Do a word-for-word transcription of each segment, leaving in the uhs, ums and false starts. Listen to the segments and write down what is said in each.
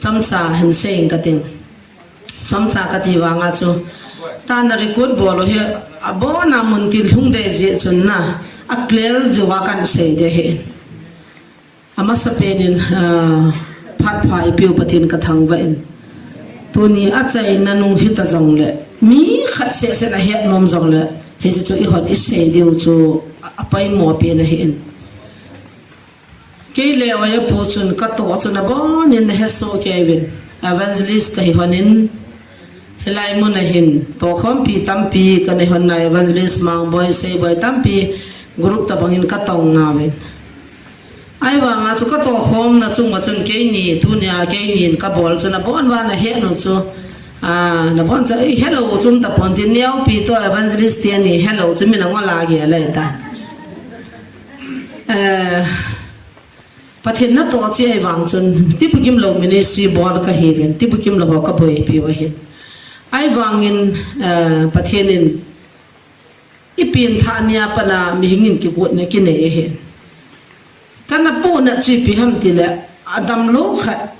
Chomcha hin sei ing kating. Chomcha kati vanga chu, tana record bol u hi abona mun til hung dei jeh chun na, a clear jeh a kan sei ding ahi. Amasapen in, ah, phat pha eipeu Pathen kathangvah in. Tuni achaina nung hita jongle, mi khat seh seh in ahet nom jongle, hiche chu eihon isei diu chu a, apoimo pen ahin. Kei le Oiya pu chun katoh chun abonin nahesoh kei uvin. Evangelist kahi honin, hilai mun a hin tohkhompi tampi kana hon na, Evangelist Mangboi, Seiboi tampi group tobang in katong nauvin. Ahivanga chu katohkhomna chunga chun keini, tunia keini in kabol chun abon uva nahet u chu, ah, nabon cha, "Ei, hello," chu um tapon tin, neopi toh Evangelist teni hello chu min angol a gel ahitan. Eh, Pathen natoh cheh ahivang chun, Tibukim lou ministry bol kahiuvin, Tibukim lou ho kaboipiu ahin. Ahivangin, eh, Pathen in ipenthah nia pat a mihing in kigotna kinei ahin. Kana pohnat chu ipi ham tile, adamlou khat,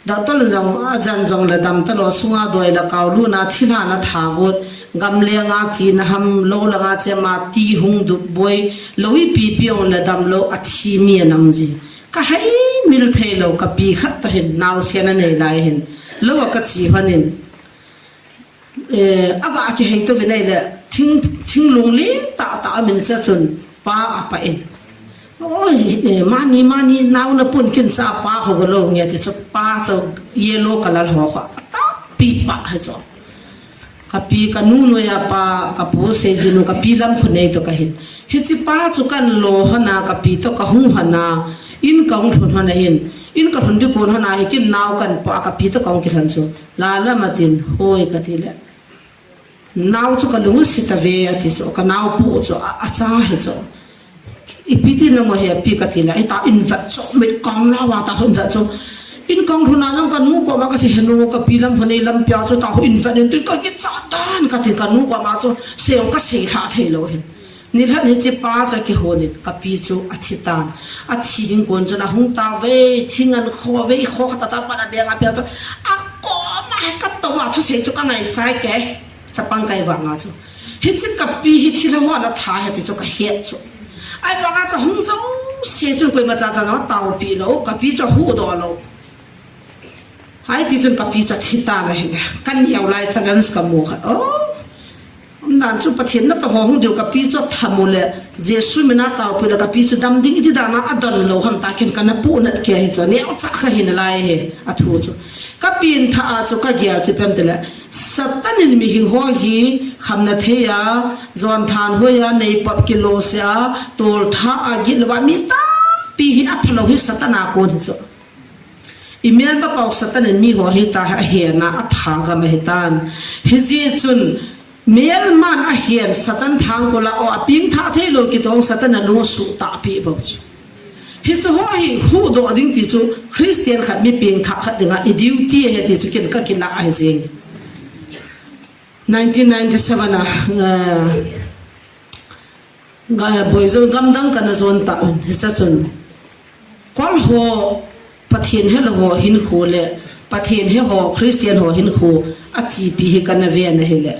doctor jong, ajan jongle damtalou, sunga doi le kao lutna, thilha na tha got, gamlenga chena ham, lou langa chema ti hung dup boi, lou ipi ipi jongle damlou, athi mi anam ji. Kahaimil theilou, kapi khat toh hin naosen anei lai hin, lou a kache honin, eh, aga kihei touvin ahile, thing, thinglung lentah tah amin cha chun, pa apah in. Oi, eh, mani, mani, nao napun kin cha pa ho golou nge ti chu, pa chu yellow color ho ho, atampi pah hi chu. Kapi kanu noiya pa, kapu Seijinu, kapi Lamkhonei toh kahin. Hiche pa chu kan lo hon a, kapi toh kahung hon a, in kahung lhun hon ahin. In kalhun ding kon hon a hi kin nao kan poh a, kapi toh kahung kilhon chu. Lala matin, hoi katile, nao chu kalung asetave ati chu, kanao pu chu, a, acha hi chu. Ipi ti namo hi api katile, ita invet chu, mit kang lawa ta invet chu. In kahung lhun a jong kanu koma kasei, henu, kapi Lamkhonei lampia chu ta invet in tin kakichat dan katin kanu koma chu, sei jong kasei lha theilou hin. Nilhah hiche pa chu akihonin, kapi chu athitan. Athi ding kon chun ahung tauve, thing an khouve, khou khat a pat a beng a pia chu. Akoma hi katou a thusei chu kangai chai kei. Chapang kai vanga chu. Hiche kapi hi thilha ho ana tha ahi ti chu kahet chu. Ahivanga chu hung jouse chun koima cha cha jong ataopi lou, kapi chu ahuhdoh lou. Hiti chun kapi chu athitan ahi. Kaneo lai challenge kamu khat. Oh. Umdan chu Pathen natoh ho hung diu kapi chu atham u le, Jesu mina taopiu le kapi chu dam ding iti dan a adon lou ham ti ken kana pohnat kei hi chu. Neocha kahi nalai hi, athu chu. Kapenthah a chu kagel chu ipi ham tile, Satan in mihing ho hi khamna thei a, jon thanhoi a, neipop kilose a, toltha a, gitlou a, mi tampi hi aphalou hi Satan a kon hi chu. Imelmapau Satan in miho hi ta ahen a, atha gam ahitan. Hijeh chun, melman ahen Satan thangkol a, o, apengthah theilou kiti jong Satan in alung asuhtah peh bou chu. Hichu ho hi huhdoh ding ti chu Christian khat mi pengthah khat dinga i duty ahi ti chu ken kakilah ahi jeng. Nineteen ninety-seven a, eh, ga-, Boijo gamdang kana jon tah un, hiche chun. Kol ho, Pathen helou ho hinkho le, Pathen he ho, Christian ho hinkho, achepi hi kana ven ahile.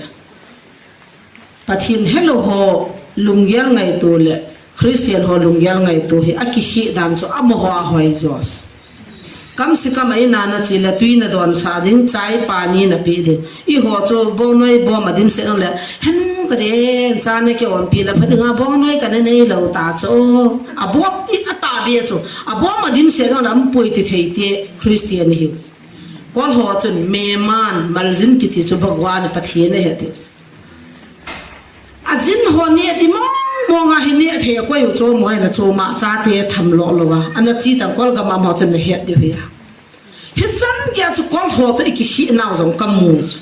Pathen helou ho lunggel ngaito le, Christian ho lunggel ngaito hi akikheh dan chu amaho ahoi jo. Kamse kam a in a nache le tui nadonsah ding, chai pani napeh ding. Eiho chu bongnoi bom a dimset jongle, henu kati, cha nakionpi le pha dinga bongnoi kana neilou ta chu. Abom i atahbeh chu. Abom a dimset jongle ampui ti thei ti Christian ihiu. Kol ho chun meman, maljin kiti chu Bhagwan Pathen ahi tiu. Ajin ho neh ti mong mong a hi neh thei a koi u chom u ahi, nachom a chate thamlou lou a. Ana che tang Kol gam a amaho chun nahet diu ahi a. Hichan geiya chu Kol ho toh ikikheh nau jong kamu chu.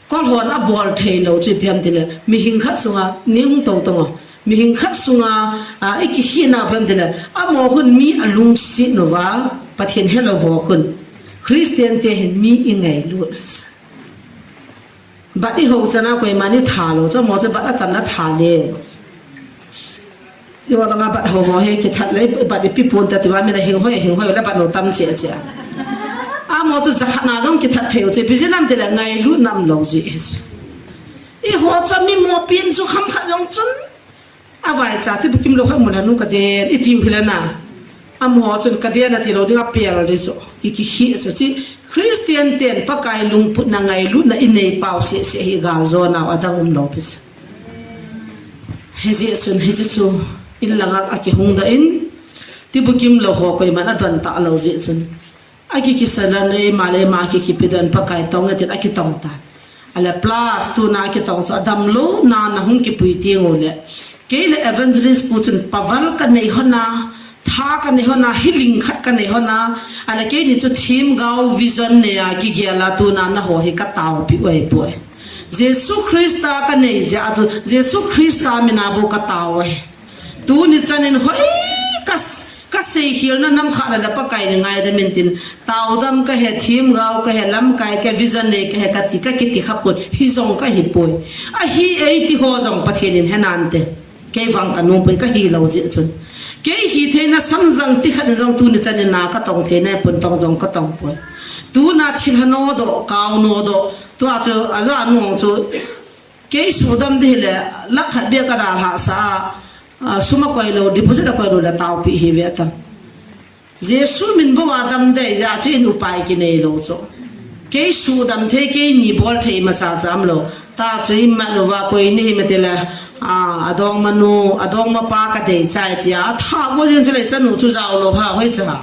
Kol hon abol theilou chu ipi ham tile, mihing khat sunga, nei hung tou tang o. Mihing khat sunga, a, ikikheh nau ipi ham tile, amaho khun mi alungset uva, Pathen helou ho khun. Christian te hin mi ingailut a chu. Bat ihou chana koiman itha lou, chu mo chu bat atam na tha le. Iwa langa bat ho mo hi kithat le, bat ipi pon ta tiwa mi na hinghoi, hinghoi le bat lou tam che che. Amaho chu jakhat na jong kithat thei u chu. Ipi jeh ham itile ngailut nam lou jeh hi chu. Eiho chu mi mopi in chu kham khat jong chun. Avaicha Tibukim lou khat mu le nu kaden, iti u hile na. Amaho chun kaden ati lou ding apel le chu. Ki, ki, ki, chu chi. Christian ten Pakai lungputna ngailutna inei pau seh seh hi galjona adang um lou pi chu. Hijeh chun, hiche chu, in langa akihung doh in, Tibukim lou ho koiman adon talou jeh chun. Aki kisalan ei ma le ma ki kipi doh in Pakai tong e tin aki tong tan. Ale plus tuna kitong chu adamlouna na hung kipui teng u le. Kei le evangelist pu chun power kanei hon a, tha kanei hon a, healing khat kanei hon a. Ale keini chu themgao vision nei a kigel a tuna naho hi kataopi u ahipoi. Jesu Christa kanei jeh a chu, Jesu Christa min a bou katao u ahi. Tuni chan in hoi ka, kasei khel na nam khat le Pakai nei ngaidam in tin, taodam kahi, themgao kahi, lamkai kahi, vision nei kahi kati, kakiti khapon, hijong kahipoi. Ahi eiti ho jong Pathen in henante. Kei vang kanom poi, kahi lou jeh chun. Kei hitheina samjang ti khat in jong tuni chan in na katong theina pon, tong jong katong poi. Tuna thilha nodoh, kao nodoh, tua chu, ajo anu chu, kei sudam ding hile, lakh khat beh kadalhah sah a, a, sum akoi lou, deposit akoi lou le taopi hi ve ta. Jesu min bou a dam dei jeh a chu in upai kinei lou chu. Kei sudam thei, keini bol thei imacha cha umlou. Ta chu imat uva koi nahi em itile, a, adongma nu, adongma pa kadei chai tia, atha bol jeng chu le chanu chu jao lou ha, hoicha.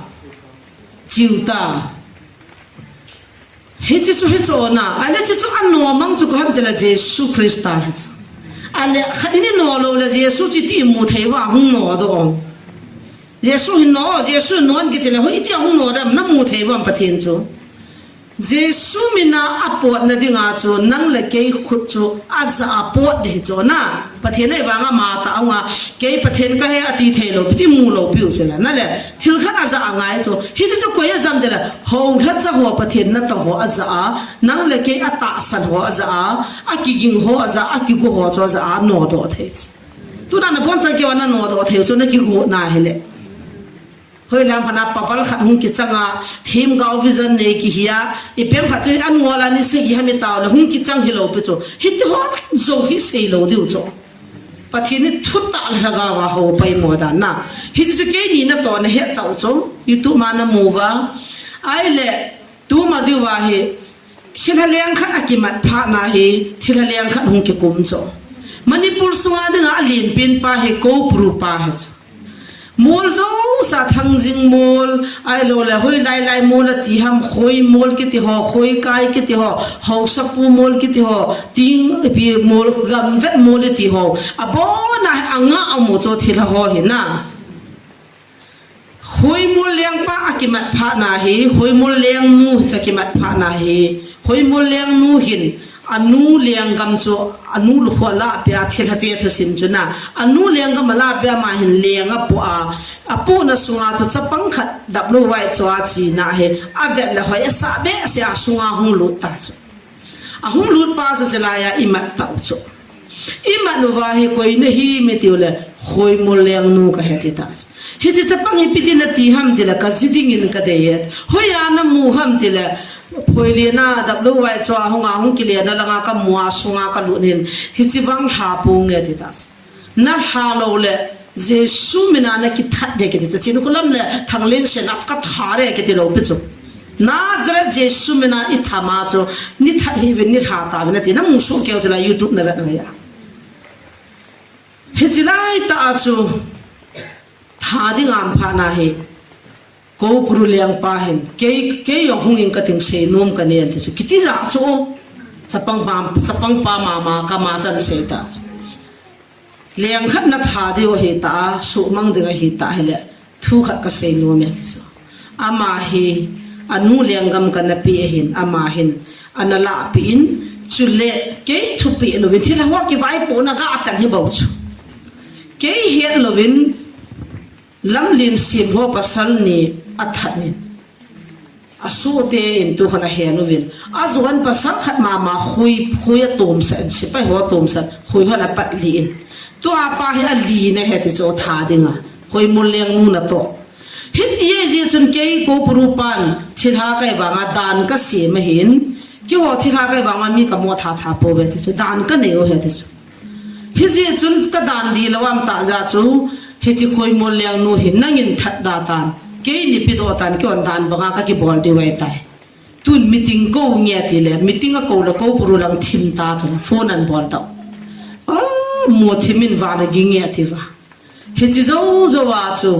Chiu ta. Hiche chu hiche na, ale hiche chu anom mang chu koi ham itile Jesu Christa hi chu. Ale khat in i no lou le Jesu chu iti imu thei uva hung nodoh. Jesu hi no, Jesu nom kiti le, hoi iti ahung nodoh ham, namu thei uvam Pathen chu. Jesu min a apotna dinga chu, nang le kei khut chu, ajah a pot ding hi chu na. Pathen a ivang a ama tah a hung a, kei Pathen kahi ati thei lou pi chu imu lou piu chu la. Na le, thil khat ajah a ngai chu. Hiche chu koi ajah ham itile, houlhacha ho Pathen natong ho ajah a, nang le kei atahsan ho ajah a, akiging ho ajah a, akigo ho chu ajah a, nodoh thei chu. Tuna nabonchauva keiva nanodoh thei u chu nakigo na hile. Hoilam khat na power khat hung kichang a, themgao vision nei kihi a, ipem khat chu an ngol a ni sagi ham itao le hung kichang hilou pi chu. Hiti ho jou hi sei lou diu chu. Pathen in thutah le lhagao a hou poimo dan na. Hiche chu keini natoh nahet tau chu. YouTube ma namu uva. Ahile, tuma diuva hi, thilha leng khat akimat phat na hi, thilha leng khat hung kikum chu. Manipur sunga dinga alenpen pa hi Koupru pa hi chu. Mol jouse a Thangjing mol, ahilou le Hoilailai mol ati ham, Khoi mol kiti ho, Khoikai kiti ho, Haosapu mol kiti ho, Ting ipi mol, Gamvet mol iti ho. Abona hi anga amu chu thilha ho hi na. Khoimol lengpa akimat phat na hi, Khoimol lengnu hi chu akimat phat na hi, Khoimol lengnu hin, anu lenggam chu, anu lukhuh a alahpeh a thilha te thusim chu na, anu lenggam alahpeh a ama hin leng apoh a, apohna sunga chu chapang khat daplou vai chu achena hi, avet le hoi asah behseh a sunga hung lut ta chu. Ahung lut pa chu chulai a imat tau chu. Imat uva hi koi nahi em itiu le, Khoimol lengnu kahi ati ta chu. Hiche chapang hi ipi dinga nati ham itile, kaji dingin kadei e. Hoiya namu ham itile, Phoilien a daplou vai chu a hung a hung kilen a langa kamu a sunga kalut in, hiche vang lha ponge ati ta chu. Nalha lou le, Jesu min a nakithat ding kiti chu. Chini khulam le Thanglensen a kathat ding kiti lou pi chu. Nazareth Jesu min a itham a chu, nithat hih uvin nilha tauvin ati, namu soh kei u chu la YouTube navet uva. Hiche laitah a chu, tha ding aum phat na hi, Koupru lengpa hin, kei, kei jong hung in kating seinom kanei ati chu. Kiti ja chu, chapang pa, chapang pa mama kama chan sei ta chu. Leng khat natha diu ahi ta, suhmang ding ahi ta hile, thu khat kasei nom e ti chu. Ama hi, anu lenggam kana pe ahin, ama hin, ana lahpeh in, chule, kei thupeh louvin, thilha ho kivaipohna ga atan hi bou chu. Kei het louvin, lamlen sem ho pasal ni athat in. Asohte in tukhon ahen uvin. Ajoh in pasal khat mama Khoi, Khoi atomsah in, sepai ho atomsah, Khoi hon apat lih in. Tua pa hi ali na he ti chu tha dinga. Khoimol lengnu natoh. Hiti ahi jeh chun kei Koupuru pan thilha kai vanga dan kasem ahin, keiho thilha kai vanga mi kamo tha tha pouve ti chu, dan kanei u ahi ti chu. Hijeh chun kadan di lou am tah jeh chu, hiche Khoimol Lengnu hi nangin that da tan, keini pedoh tan, keihon dan banga kakibol diu ahitai. Tun meeting kou nge tile, meeting akou le Koupuru lang thim ta chu, phone anbol tau. Oh, mo thim in van aging nge ati uva. Hiche jou jou a chu.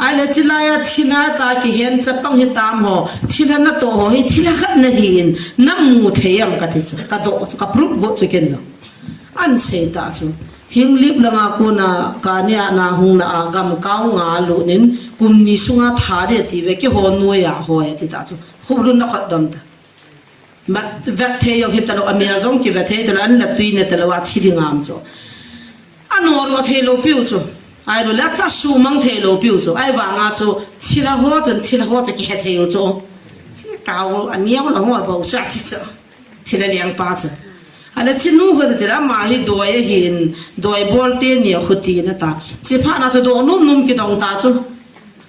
Ahile chulai a thilha tah kihen chapang hitam ho, thilha natoh ho hi thilha khat nahin, namu thei am kati chu. Kadoh chu, kaproof got chu ken jong. Ahin sei ta chu. Henglep langa kona kani a na hung na a gamkao nga lut in kum ni sunga tha ding ati uve, keiho noiya hoi ati ta chu. Khup lun na khat dom ta. Vet, vet thei jong hitalou, amel jong kivet thei talou, an la tui ne talou, athi ding am chu. Anodoh thei lou piu chu. Ahilou le acha sumang thei lou piu chu. Ahivanga chu, thilha ho chun, thilha ho chu kihe thei u chu. Chi kau, aneo la ho abou chu, achi chu. Thilha lengpa chu. Ahile chinu ho tile ama hi doi ahin, doi bol teni a khuti na ta. Chi phat na chu doh num num kidong ta chu.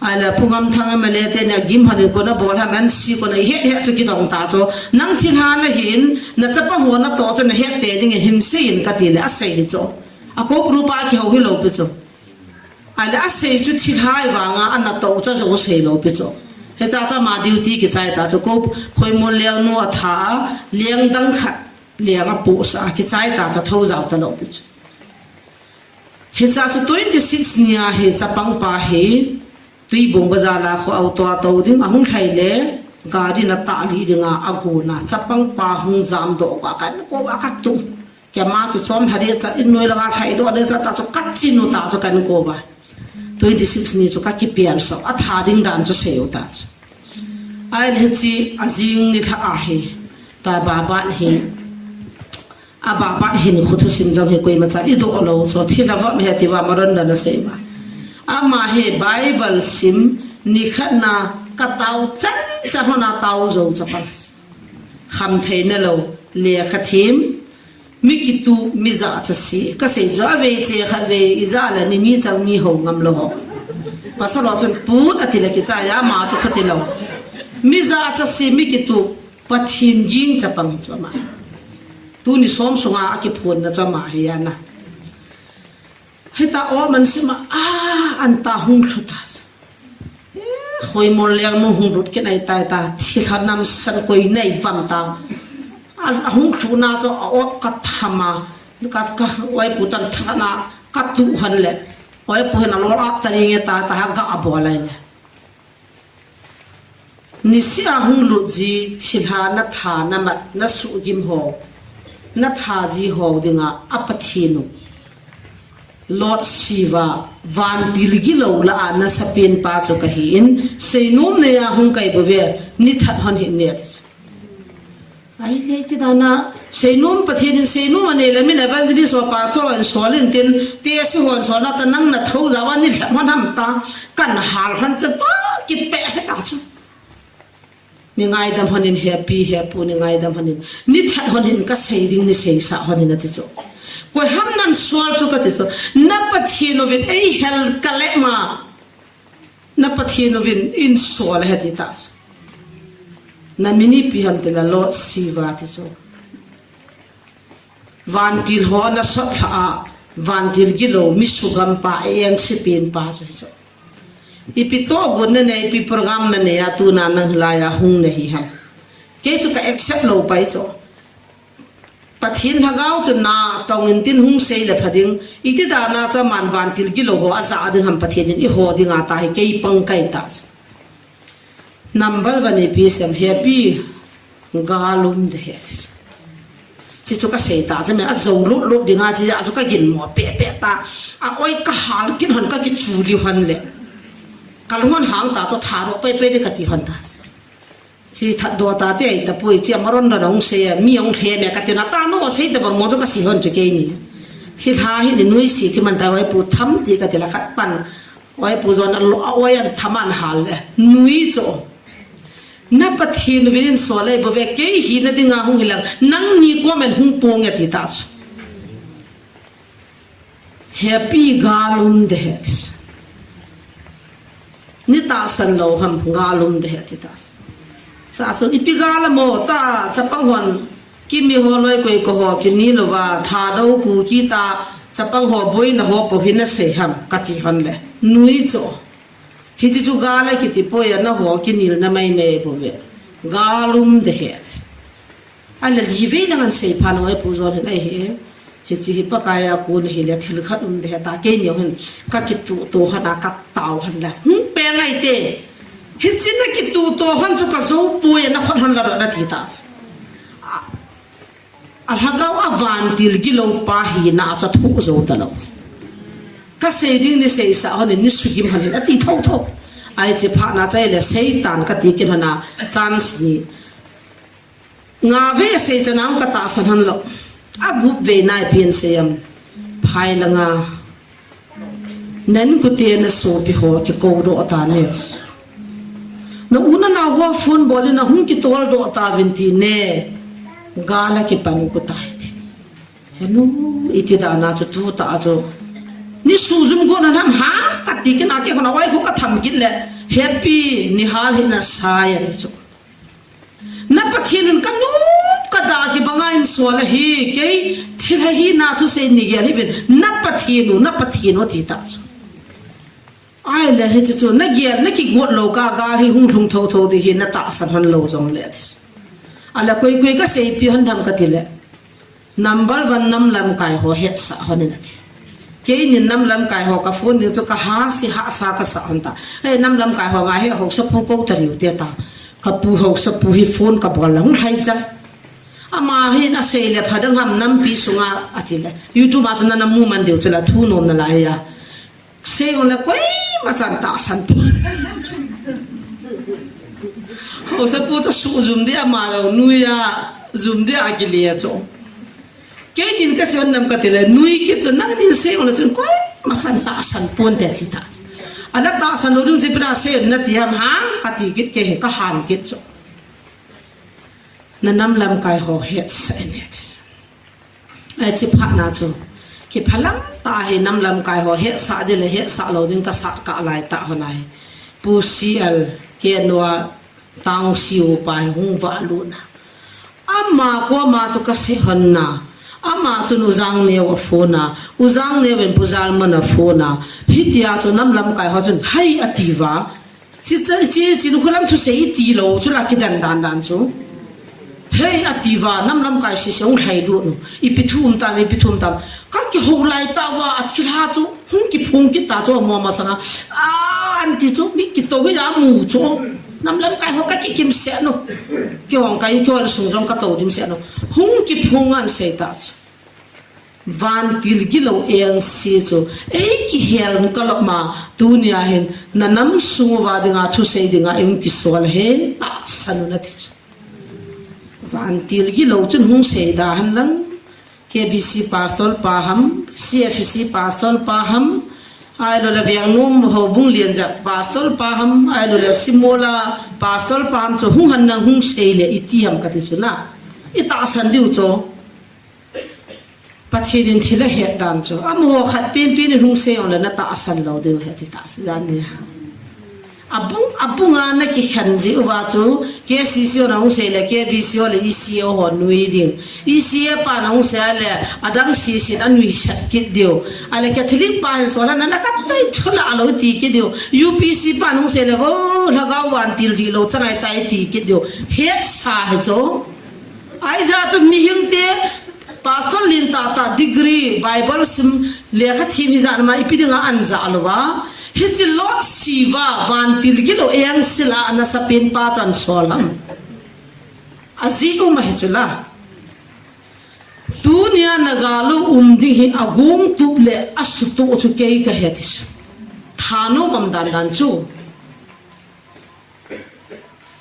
Ahile Pu Ngamthang M L A teni agim hon in kona bol ham an si kona het het chu kidong ta chu. Nang thilha nahin, nachapa ho natoh chu nahet tei ding ahin sei in kati le asei hi chu. A Koupuru pa kihou hilou pi chu. Ahile asei chu thilha vanga anatoh chu ajou sei lou pi chu. Hiche chu ama duty kichai ta chu, Kou, Khoimol Lengnu atha a, leng dang khat, leng apohsah a, kichai ta chu, thou jao talou pi chu. Hiche chu twenty six ni a hi chapang pa hi, Tuibong bazar a kho auto a tou ding, ahung lhai le, gari na tah lih dinga, agon a, chapang pa hung jam doh uva, kakou uva katu. Keima kichom lha ding cha in noi langa lhai doh ding cha ta chu kachinu ta chu kakou uva. Twenty six ni chu kakipel so, atha ding dan chu sei u ta chu. Ahile hiche ajing ni lha ahi, ta baban hi, ababan hin khu thusim jong hi koima cha idoh lou chu, thilha vop ahi ti uva Maron dan asei uva. Ama hi Bible sim, nikhat na katao chan chan hon a tao jou chapang. Khamthei na lou, lekha thim, mi kituh, mi jachat se, kasei jo a vei che khat vei, ijat le ni ni chang mi hou ngam lou ho. Pasal ho chun put ati le kichai a, ama chu khuti lou. Mi jachat se, mi kituh, Pathen ging chapang hi chu ama. Tuni som sunga akiphon na chu ama hi ana. Hita o man sima a, anta hung lhu ta chu. Eh, Khoimol Lengnu hung lut kit nai tai ta, thilha namsan koi nei vam ta. A, ahung lhuna chu a o kathama, ka, ka, oi pu tan thana, katu hon le. Oi pu hin alol a tani nge ta, ta ha ga abol ai le. Niseh a hung lut ji, thilha natha, namat, nasuhgim ho, natha ji ho dinga, a Pathen u. Lord Shiva, vantil gilou lah a nasapen pa chu kahin, seinom neiya hung kai bouve, nithat hon hin ne ati chu. Ahile iti dan a, seinom Pathen in seinom anei le min evangelist ho pastor ho in sol in tin, tesi hon sol na ta nang nathou jao a nilhep hon ham ta, kan hal hon chu pa, kipe he ta chu. Ni ngaidam hon in hepi, hepu ni ngaidam hon in. Nithat hon hin kasei ding ni seisa hon in ati chu. Koi ham nan sol chu kati chu. Na Pathen uvin eihel kah le ma. Na Pathen uvin einsol ahi ati ta chu. Na min ipi ham tile Lord Shiva ti chu. Vantil ho nasot lha a, vantil gilou, mi sugam pa, A N C pen pa chu hi chu. Ipi toh gon nanei, ipi program nanei a tuna nang hilai a hung nahi ham. Kei chu ka accept lou pai chu. Pathen lhagao chu natong in tin hung sei le pha ding. Iti dan a chu aman vantil gilou ho aja ding ham Pathen in eiho ding ata hi kei pang kai ta chu. Number one ipi sem hepi galum de he. Chi chu kasei ta chu me ajou lut lut ding a chi a chu kagin mo pe pe ta. A oi kahal kit hon kakichu liu hon le. Kalung hon hang ta chu tha ro pe pe de kati hon ta. Chi that do ta te ai ta pui, chi Maron da nong sei, mi ong lhe me kati na ta no sei ta bang mo chu kasei hon chu keini. Thilha hi ni nui si ti man ta oi pu tham ti kati la khat pan. Oi pu jon a lo, oi an tham an hal le. Nui chu. Na Pathen uvin einsol ei bouve, kei hina dinga hung hilang. Nangni komin hung ponge ati ta chu. Hepi galum de he. Ni tahsan lou ham, gal um de he ti ta. Sa chu ipi gal amo ta, chapang hon, Kimi ho loi koi ko ho kini louva, Thadou Kuki ta, chapang ho boina ho po hi na sei ham, kati hon le. Nui cho. Hichi chu gal a kiti poi a, na ho kinilna mai mai bou ve. Gal um de he. Ahile li vei lang an sei pha nau e pu John hin ahi. Hichi hi Pakai a kon hi le thil khat um de he ta, keini hin ka kituto hon a ka tao hon le. Hmm, pe ngai te. Hichi na kituto hon chu ka jou poi na khut hon la ro na ti ta. A, a lhagao a vantil gilou pa hina chu thu jou ta lou. Ka sei ding ni seisa hon ni sugim hon hin ati tho tho. Ai che pha na chai le Satan kati kin hon a chance ni. Nga vei a sei chan a ka tahsan hon lou. A gup vei na ipi hin sei am. Phai langa. Nan kute na sopi ho kikou doh ta ne. Na u na nao ho phone bol in na hung kitol doh ta vin ti ne. Gal a kipan u ku tai ti. He nu, iti da na chu tu ta chu. Ni su zum go na nam ha, kati kin a ke hon a wai ho ka tham kit le. Happy, ni hal hi na sai ati chu. Na Pathen un ka nop ka da kibanga in sol ahi, kei thilha hina thusei ni gel hih uvin, na Pathen u, na Pathen u ti ta chu. Ahile hichi chu, na gel, na kigot lou ka gal hi hung lhung tho tho ti hi na tahsan hon lou jong le ati chu. Ahile koi koi ka seipi hon ham kati le. Number one nam lamkai ho hetsah hon in ati. Keinin nam lamkai ho ka phone ding chu ka hahsa hahsa ka sa hon ta. He nam lamkai ho ngai he haosapu kou ta riu te ta. Ka pu haosapu hi phone ka bol la hung lhai chang. Ama hin a sei le pha dang ham nampi sunga ati le. YouTube a chu na na mu man diu chu la thu nom na la hi a. Sei hon le koima chan tahsan pon. Haosapu chu su zum dia ma lo nui a zum dia a kile a chu. Keinin ka sei hon nam kati le nui kit chu nangnin sei hon le chun koima chan tahsan pon te ti ta chu. Ana tahsan lou ding chu ipi na sei hon na ti ham hang kati kit kei hin ka han kit chu. Na nam lamkai ho hetsah in ati chu. Ai chi phat na chu. Kiphalang ta hi nam lamkai ho hetsah ding le hetsah lou ding ka sat ka lai ta hon ahi. Pu C L Kenua tang siu pa hi hung valut na. Ama ko ama chu ka sei hon na. Ama chun U Jangneo a phone a. U Jangneo in Pu Jalman a phone a. Hitia chu nam lamkai ho chun hai ati uva. Chi, chi, chi, chi, nu khulam thusei iti lou, chu la kidan dan dan chu. Hei, ati uva, nam lamkai sese hung lhai lut nu. Ipi thu um tam, ipi thu um tam. Ka kihou lai ta uva, a thilha chu, hung kiphong kit ta chu, amaho masanga. A, an ti chu, mi kitou hi la mu chu. Nam lamkai ho ka kikim se nu. Kihong kai, kihong sung jong ka tou dim se nu. Hung kiphong an sei ta chu. Vantil gilou engse chu, ei kihel kalop ma, tunia hin, na nam sung uva dinga, thusei dinga, ei hung kisol hen, tahsan un ati chu. Vantil gilou chun hung sei da hen lang, K B C pastor pa ham, C F C pastor pa ham, ahilou le Vengnom Houbung Lianjep pastor pa ham, ahilou le Simola pastor pa ham chu hung hen lang hung sei le iti ham kati chu na. I tahsan diu chu. Pathen in thil ahet dan chu. Amaho khat penpen in hung sei ong le na tahsan lou diu ahi ti ta chu jan ni ha. Abung, abung a na kikhen ji uva chu K C C ho na hung sei le K B C ho le E C A ho nui ding. E C A pa na hung sei le adang C C na nui sat kit diu. Ale Catholic pa hin sol na na ka tai thu la lou ti kit diu. U P C pa na hung sei le vo lhagao vantil di lou changai tai ti kit diu. Hetsa hi chu. Aija chu mihing te Pastor lin tah tah degree, Bible sim, lekha thim hi jat ma ipi dinga an ja lou va. Hichi Lot siva, vantil gilou engse a ana sapen pa chan sol ham. Ajeh um ahi chu la. Tunia na galo um ding hi agong tup le asutup chu kei ka he ti chu. Thanom um dan dan chu.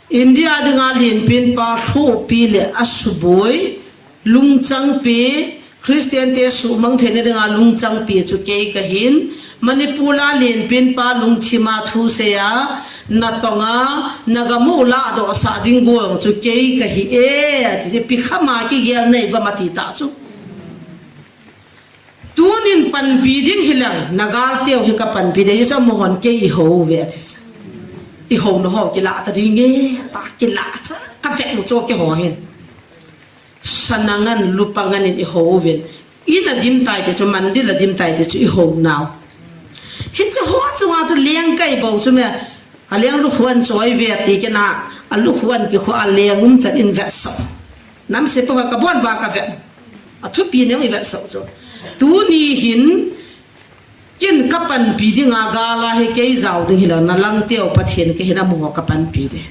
India dinga lenpen pa lhopi le asuboi, lungchangpi, Christian te suhmang theina dinga lungchangpi chu kei kahin, Manipur a lenpen pa lungthima thusei a, natonga, nagamu ladoh sah ding gong chu kei kahi e, ati, ipi khama kigel nei vam ati ta chu. Tunin panpi ding hilang, na gal teu hi ka panpi ding, hichu amahon kei i hou ve ati chu. I hou na ho kila ta ding e, ta kila cha, ka vek nu cho ke ho hin. Sana ngan, lupa ngan in i hou uvin. I na dim tai te chu, man di la dim tai te chu, i hou nau. Hi chu ho chu nga chu leng kai bou chu me, a leng lu huan choi ve ti ke na, a lu huan ki khu a leng um chan in vek sau. Nam se pa ka bon va ka vek. A thupi neu i vek sau chu. Tu ni hin, Kin ka panpi dinga gala hi kei jao ding hilou na lang teu Pathen kei hin amu ka panpi de.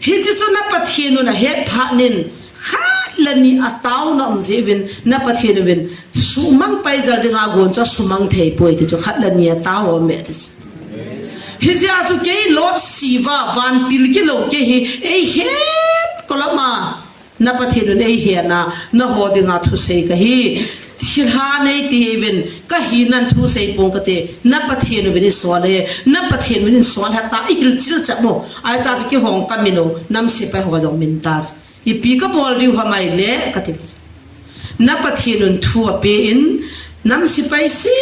Hichi chu na Pathen un a het phat nin khat le ni a tao na um jeh uvin na Pathen uvin sumang pai jal dinga gon chu sumang thei poi ti chu khat le ni a tao um me ti chu. Hijeh a chu kei Lot siva vantil kilou kei hi ei het kolama. Na Pathen un ei hena, na ho dinga thusei ka hi. Thilha nei ti uvin, ka hi nan thusei pong ka te. Na Pathen uvin i sol e, na Pathen uvin i sol ha ta, i hil chil cha mo. Ai cha cha ki hong ka mino, nam sipai ho jong min ta. I pi ka bol diu ha mai le, ka ti. Na Pathen un thu a pe in, nam sipai si,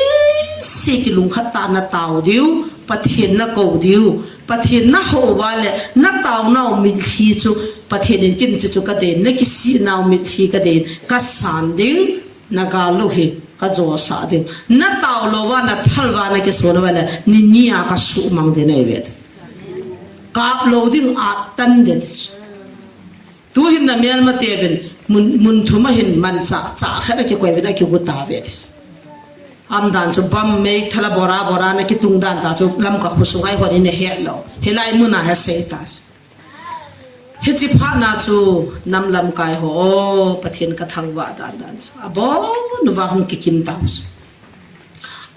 si ki lung khat ta na tao diu, Pathen na ko diu. Pathen na ho uva le, na taonau mitlhi chu, Pathen in kin chu chu ka dei, na kisinau mitlhi ka dei, ka san ding, na gal lou hi, ka jo sa ding. Na tao louva, na thalva, na kisun uva le, ni ni a ka sumang ding na i vet. Kap lou ding a tan de. Tu hin na melma te vin, mun, mun thum a hin man cha, cha khat a kikoi vin a kigu ta ve. Am dan chu bam mei thala bora bora na kitung dan ta chu lam ka khu sungai hon in a he lo. Hilai mun a he sei ta. Hichi phat na chu nam lam kai ho, o, Pathen ka thangvah dan dan chu. A bon va hung kikim ta chu.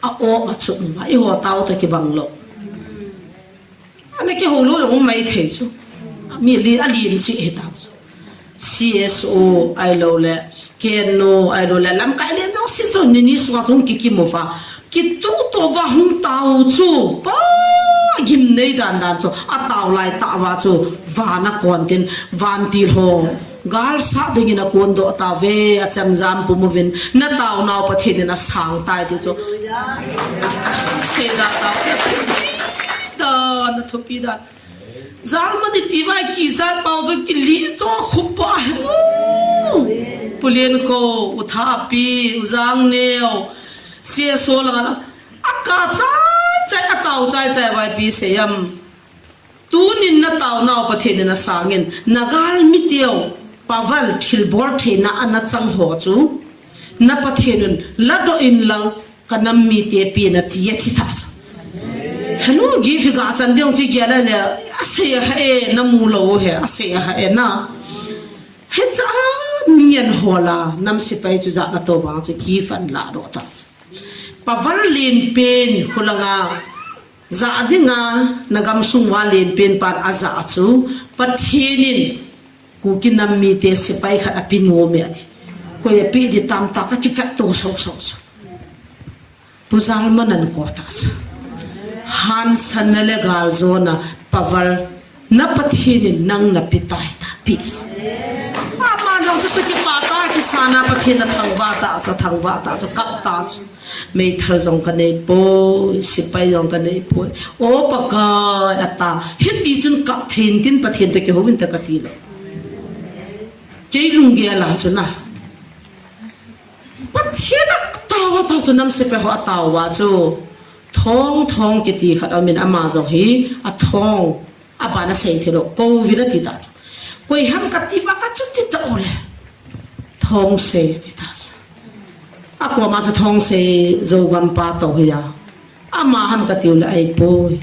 A o ma chu ma i ho tao ta kibang lo. Ana kihou lou jong um mai thei chu. Mi li, a lin chi hi tao chu. C S O ai lou le, K N O ai lou le, lamkai len jong si chu, ni ni sunga chung kikim uva. Kitu to va hung tao chu. Pa gim nei dan dan chu. A tao lai ta va chu. Van a kon tin, vantil ho. Gal sa dingin a kon doh ta ve, a chemjam pum uvin, na taonau Pathen in a sang tai ti chu. Sei da tao. Da, na thupi da. Jal mani ti vai ki jat pau chu ki li cho khup pa he. Pu Len Kho, U Thapi, U Jang Neo, C S O langa la. A ka chai chai, a tao chai chai vai pi sei am. Tunin na taonau Pathen in a sangin, na galmi teu, paval thilbol theina ana chang ho chu, na Pathen un, la doh in lang, ka nam mite pi na ti a thi ta chu. Henu gift ga chan ding chi gel le, a sei a ha e, na mu lou he, a sei a ha e na. He cha mi an hola, nam sipai chu ja na to bang chu gift an la doh ta chu. Paval len pen, khulanga, Za dinga, na gamsung uva lenpen pan a za chu, Pathen in Kuki nam mite sipai khat a pe nom e ati. Koi a pe di tam ta ka kifek to so so so. Pu Jalman an ko ta chu. Hansanna le galjona paval na Pathen in nang na pe tai ta pe. Ama jong chu kipa ta kisana Pathen a thangvah ta chu, thangvah ta chu, kap ta chu. Meithal jong ka nei poi, sipai jong ka nei poi. O Pakai, a ta. Hiti chun kap thei in tin Pathen toh kihou in ta ka ti lo. Kei lunggel a chu na. Pathen a tao a tao chu nam sipai ho a tao a chu. Thong, thong kiti khat a um in ama jong hi a thong. A ban a sei thei lo, kou vin a ti ta chu. Koi ham ka ti va ka chu ti ta o le. Thong sei ti ta chu. A ko ma chu thong sei Zogam pa to hi a. Ama ham ka tiu le ai poi.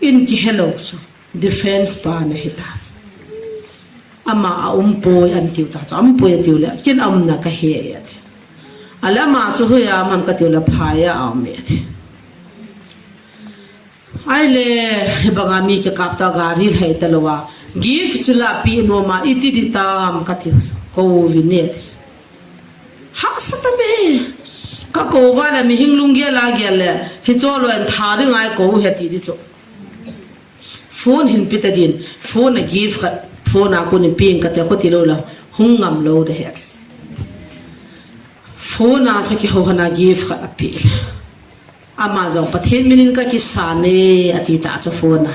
In ki hello chu. Defense pa na hi ta chu. Ama a um poi an tiu ta chu. Um poi a tiu le. Kin um na ka he a ti. A le ama chu hui a ham ka tiu le phai a um e ti. Ai le, hi banga mi kikap ta gari lhai ta lo a. Gift chu la pi nom a, iti di tam ka ti. Kou vin e ti. Hahsa ta me. Ka kou va le mi hing lunggel a gel le. Hi cho lo an tha ri ngai kou he ti di chu. Phone hin pe ta din. Phone a gift khat. Phone a kun in ping ka te kho ti lo la. Hung ngam lo de he ti. Phone a chu kihou hana gift khat a pe le. Ama jong Pathen minin ka kisan e, a ti ta chu phone a.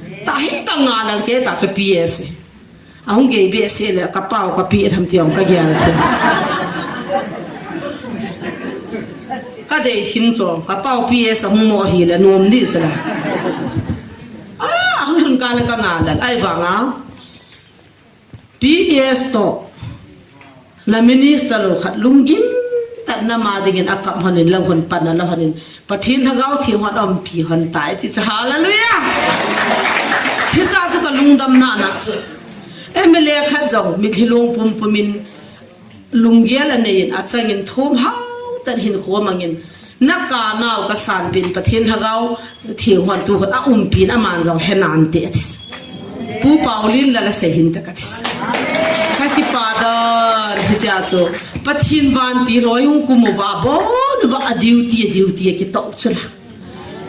Tahin ka ngalal kei ta chu P S. Ahung gei behseh le ka pau ka P S ham ti ong ka gel chu. Ka dei thim chu ka pau P S ahung mo hi le nom di chu la. Ah, ahung lhun ka le ka ngalal ai vanga. P S toh, na minister lo khat lunggim tah in ama dingin akap hon in, lang hon pan a la hon in, Pathen Lhagao theng hon umpi hon tai ti chu, hallelujah. Hicha chu ka lungdam na na chu. M L A khat jong mitlhi long pumpum in lunggel anei in achang in thum hao tah in hinkho mangin, na ka nau ka sanpin Pathen Lhagao theng hon tu hon a umpin aman jong he nante ati. Pu Paulin la la sei hin ta kati. Ka kipa dan hitia chu Pathen vantil hoi hung kum uva bon uva a duty a duty a kitok chu la.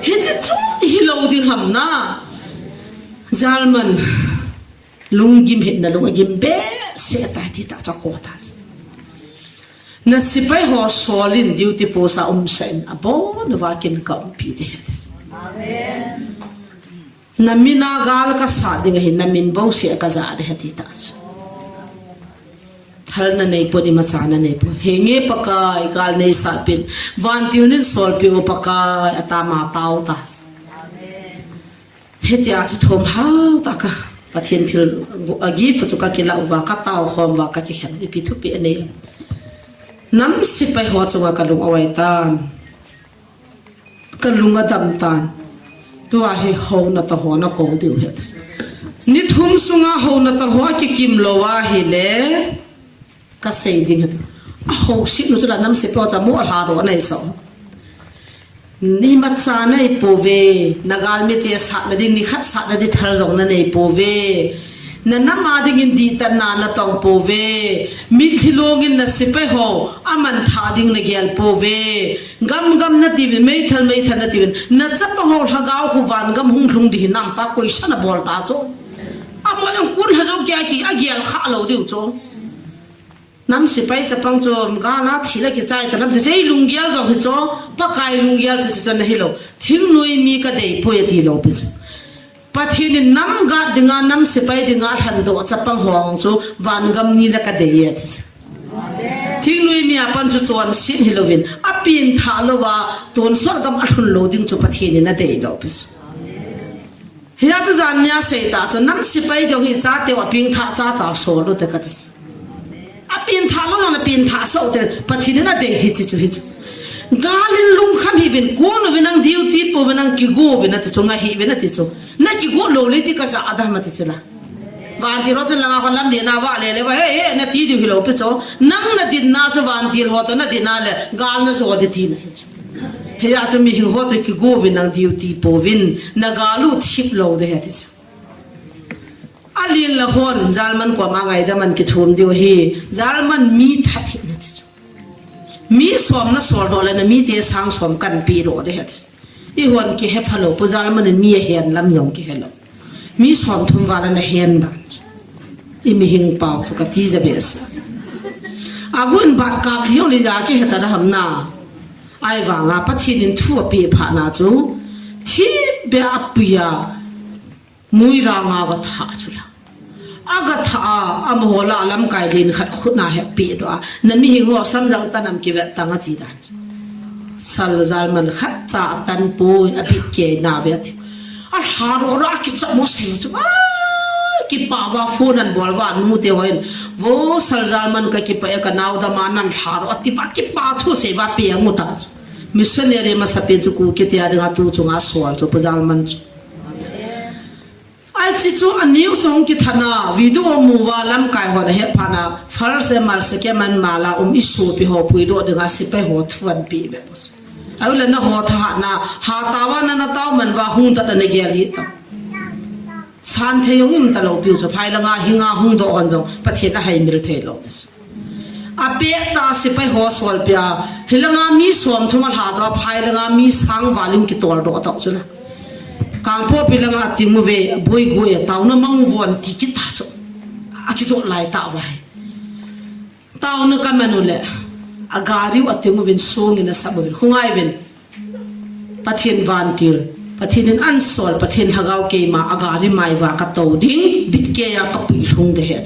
Hiti chu hi lo ding ham na. Jalman. Lunggim hetna lung agim behseh tai ti ta chu ko ta chu. Na sepai ho solin duty post a umsa in abon uva kin ka umpi de het. Na min a gal ka sa ding ahi, na min bouseh ka ja de het ti ta chu. Thal na nei pon imacha na nei pon. Henge Pakai gal nei sa pin. Vantil nin solpi u Pakai atama tao ta chu. Hitia chu thum hao ta ka Pathen thil a gift chu ka kila uva, ka tao khom uva, ka kikhen ipi thupi anei. Nam sepai ho chunga ka lung awai tan. Ka lung adam tan. Tua hi hona ta ho na ko diu het. Ni thum sunga hona ta ho kikim lo a hi le. Ka sei ding hatu. A ho sit nu chu la nam sepai ho cha mo a hla ro anei so. Ni macha nei pove, na galmi te sat na ding, ni khat sat na ding thal jong na nei pove. Na nam a dingin dihtah na na tong pove. Mitlhi long in na sepai ho, aman tha ding na gel pove. Gam gam na tiuvin, meithal meithal na tiuvin. Na chapa ho Lhagao khu van gam hung lhung ding hi nam ta koi sa na bol ta chu. Amo jong kun ha jo kya ki, a gel kha lo diu chu. Nam sepai chapang chu, gal a thi la kichai ta lam ti chu, ei lunggel jong hi chu, Pakai lunggel chu, chu, chu na hi lo. Thingnoi mi ka dei poi ati lo pi chu. Pathen in nam guard dinga, nam sepai dinga lhan doh chapang ho chu, van gam ni la ka dei e ati chu. Thingnoi mi a pan chu chonset hi louvin, a pengthah louva, tonsot gam a lhun lou ding chu Pathen in a dei lo pi chu. Hia chu jan nia sei ta chu, nam sepai ding hi chate u a pengthah cha cha sol u te ka ti. A pengthah lou jong na pengthah sah u te, Pathen in a dei hi chi chu hi chu. Gal in lungkham hih uvin, kon uvin nang duty po uvin nang kigo uvin ati chu, ngah hih uvin ati chu. Na kigo lou le ti ka ja a dam ati chu la. Vantil ho chu langa hon lam le na va le le va, he, he, na ti diu hi lou pi chu. Nang na dinna chu vantil ho toh na dinna le, gal na jo di ti na hi chu. Hia chu mihing ho chu kigo uvin nang duty po uvin, na gal u thip lou de he ti chu. Alen la hon, jalman koma ngaidam an kithum diu ahi, jalman mi that hih in ati chu. Mi som nasol doh le namite sang som kahin peh doh ding ahi ati chu. Eihon kihe phalou, Pu Jalman in mi ahen lam jong kihelou. Mi som thum val ana hen dan chu. I mihing pau chu kati ja behseh. Agun bat kap lhing le ja kihe ta da ham na. Ahivanga Pathen in thu apeh phat na chu. Thipbeh a apui a. Muiranga aga thah chu la. Aga thah a, amaho lah a lamkai len khat khut na he peh doh a. Na mihing ho samjang tan am kivet tan ati dan chu. Sal jalman khat cha atan poi, abit kei na ve ati. Alha doh doh a kichah mo sei chu. Ah, kipah uva phone ahin bol uva nute hon. Vo sal jalman kakipah e, kanao dam a nalha doh ati uva kipah thu sei uva pe angu ta chu. Missionary masapen chu Kuki te a dinga tu chunga sol chu Pu Jalman chu. Ahi chu, a news hung kithat na, video mu uva lamkai hon ahet phat na, first M R, second M R la um i sopi ho puidoh dinga sepai ho thu ahin peh bep. Ahile nangho thahatna, hatah uva nana tao man uva hung doh a nagel hih tam. San thei jong i um talou piu chu, phai langa hinga hung doh hon jong, Pathen ahaimil thei lou ti chu. Apeh tah a sepai ho solpeh a, hilanga mi som thum alha doh a, phai langa mi sang val in kitol doh tah chu la. Kangpokpi langa ating uve, boi goi a, taona mang uvin ti kit tah chu. Akijot lai tah uva hi. Taona kaman u le, agari u ating uvin song in asap uvin, hung ngai uvin. Pathen vantil, Pathen in ahin sol, Pathen lhagao keima, agari mai uva katou ding, bit kei a kapui lhung ding ahi.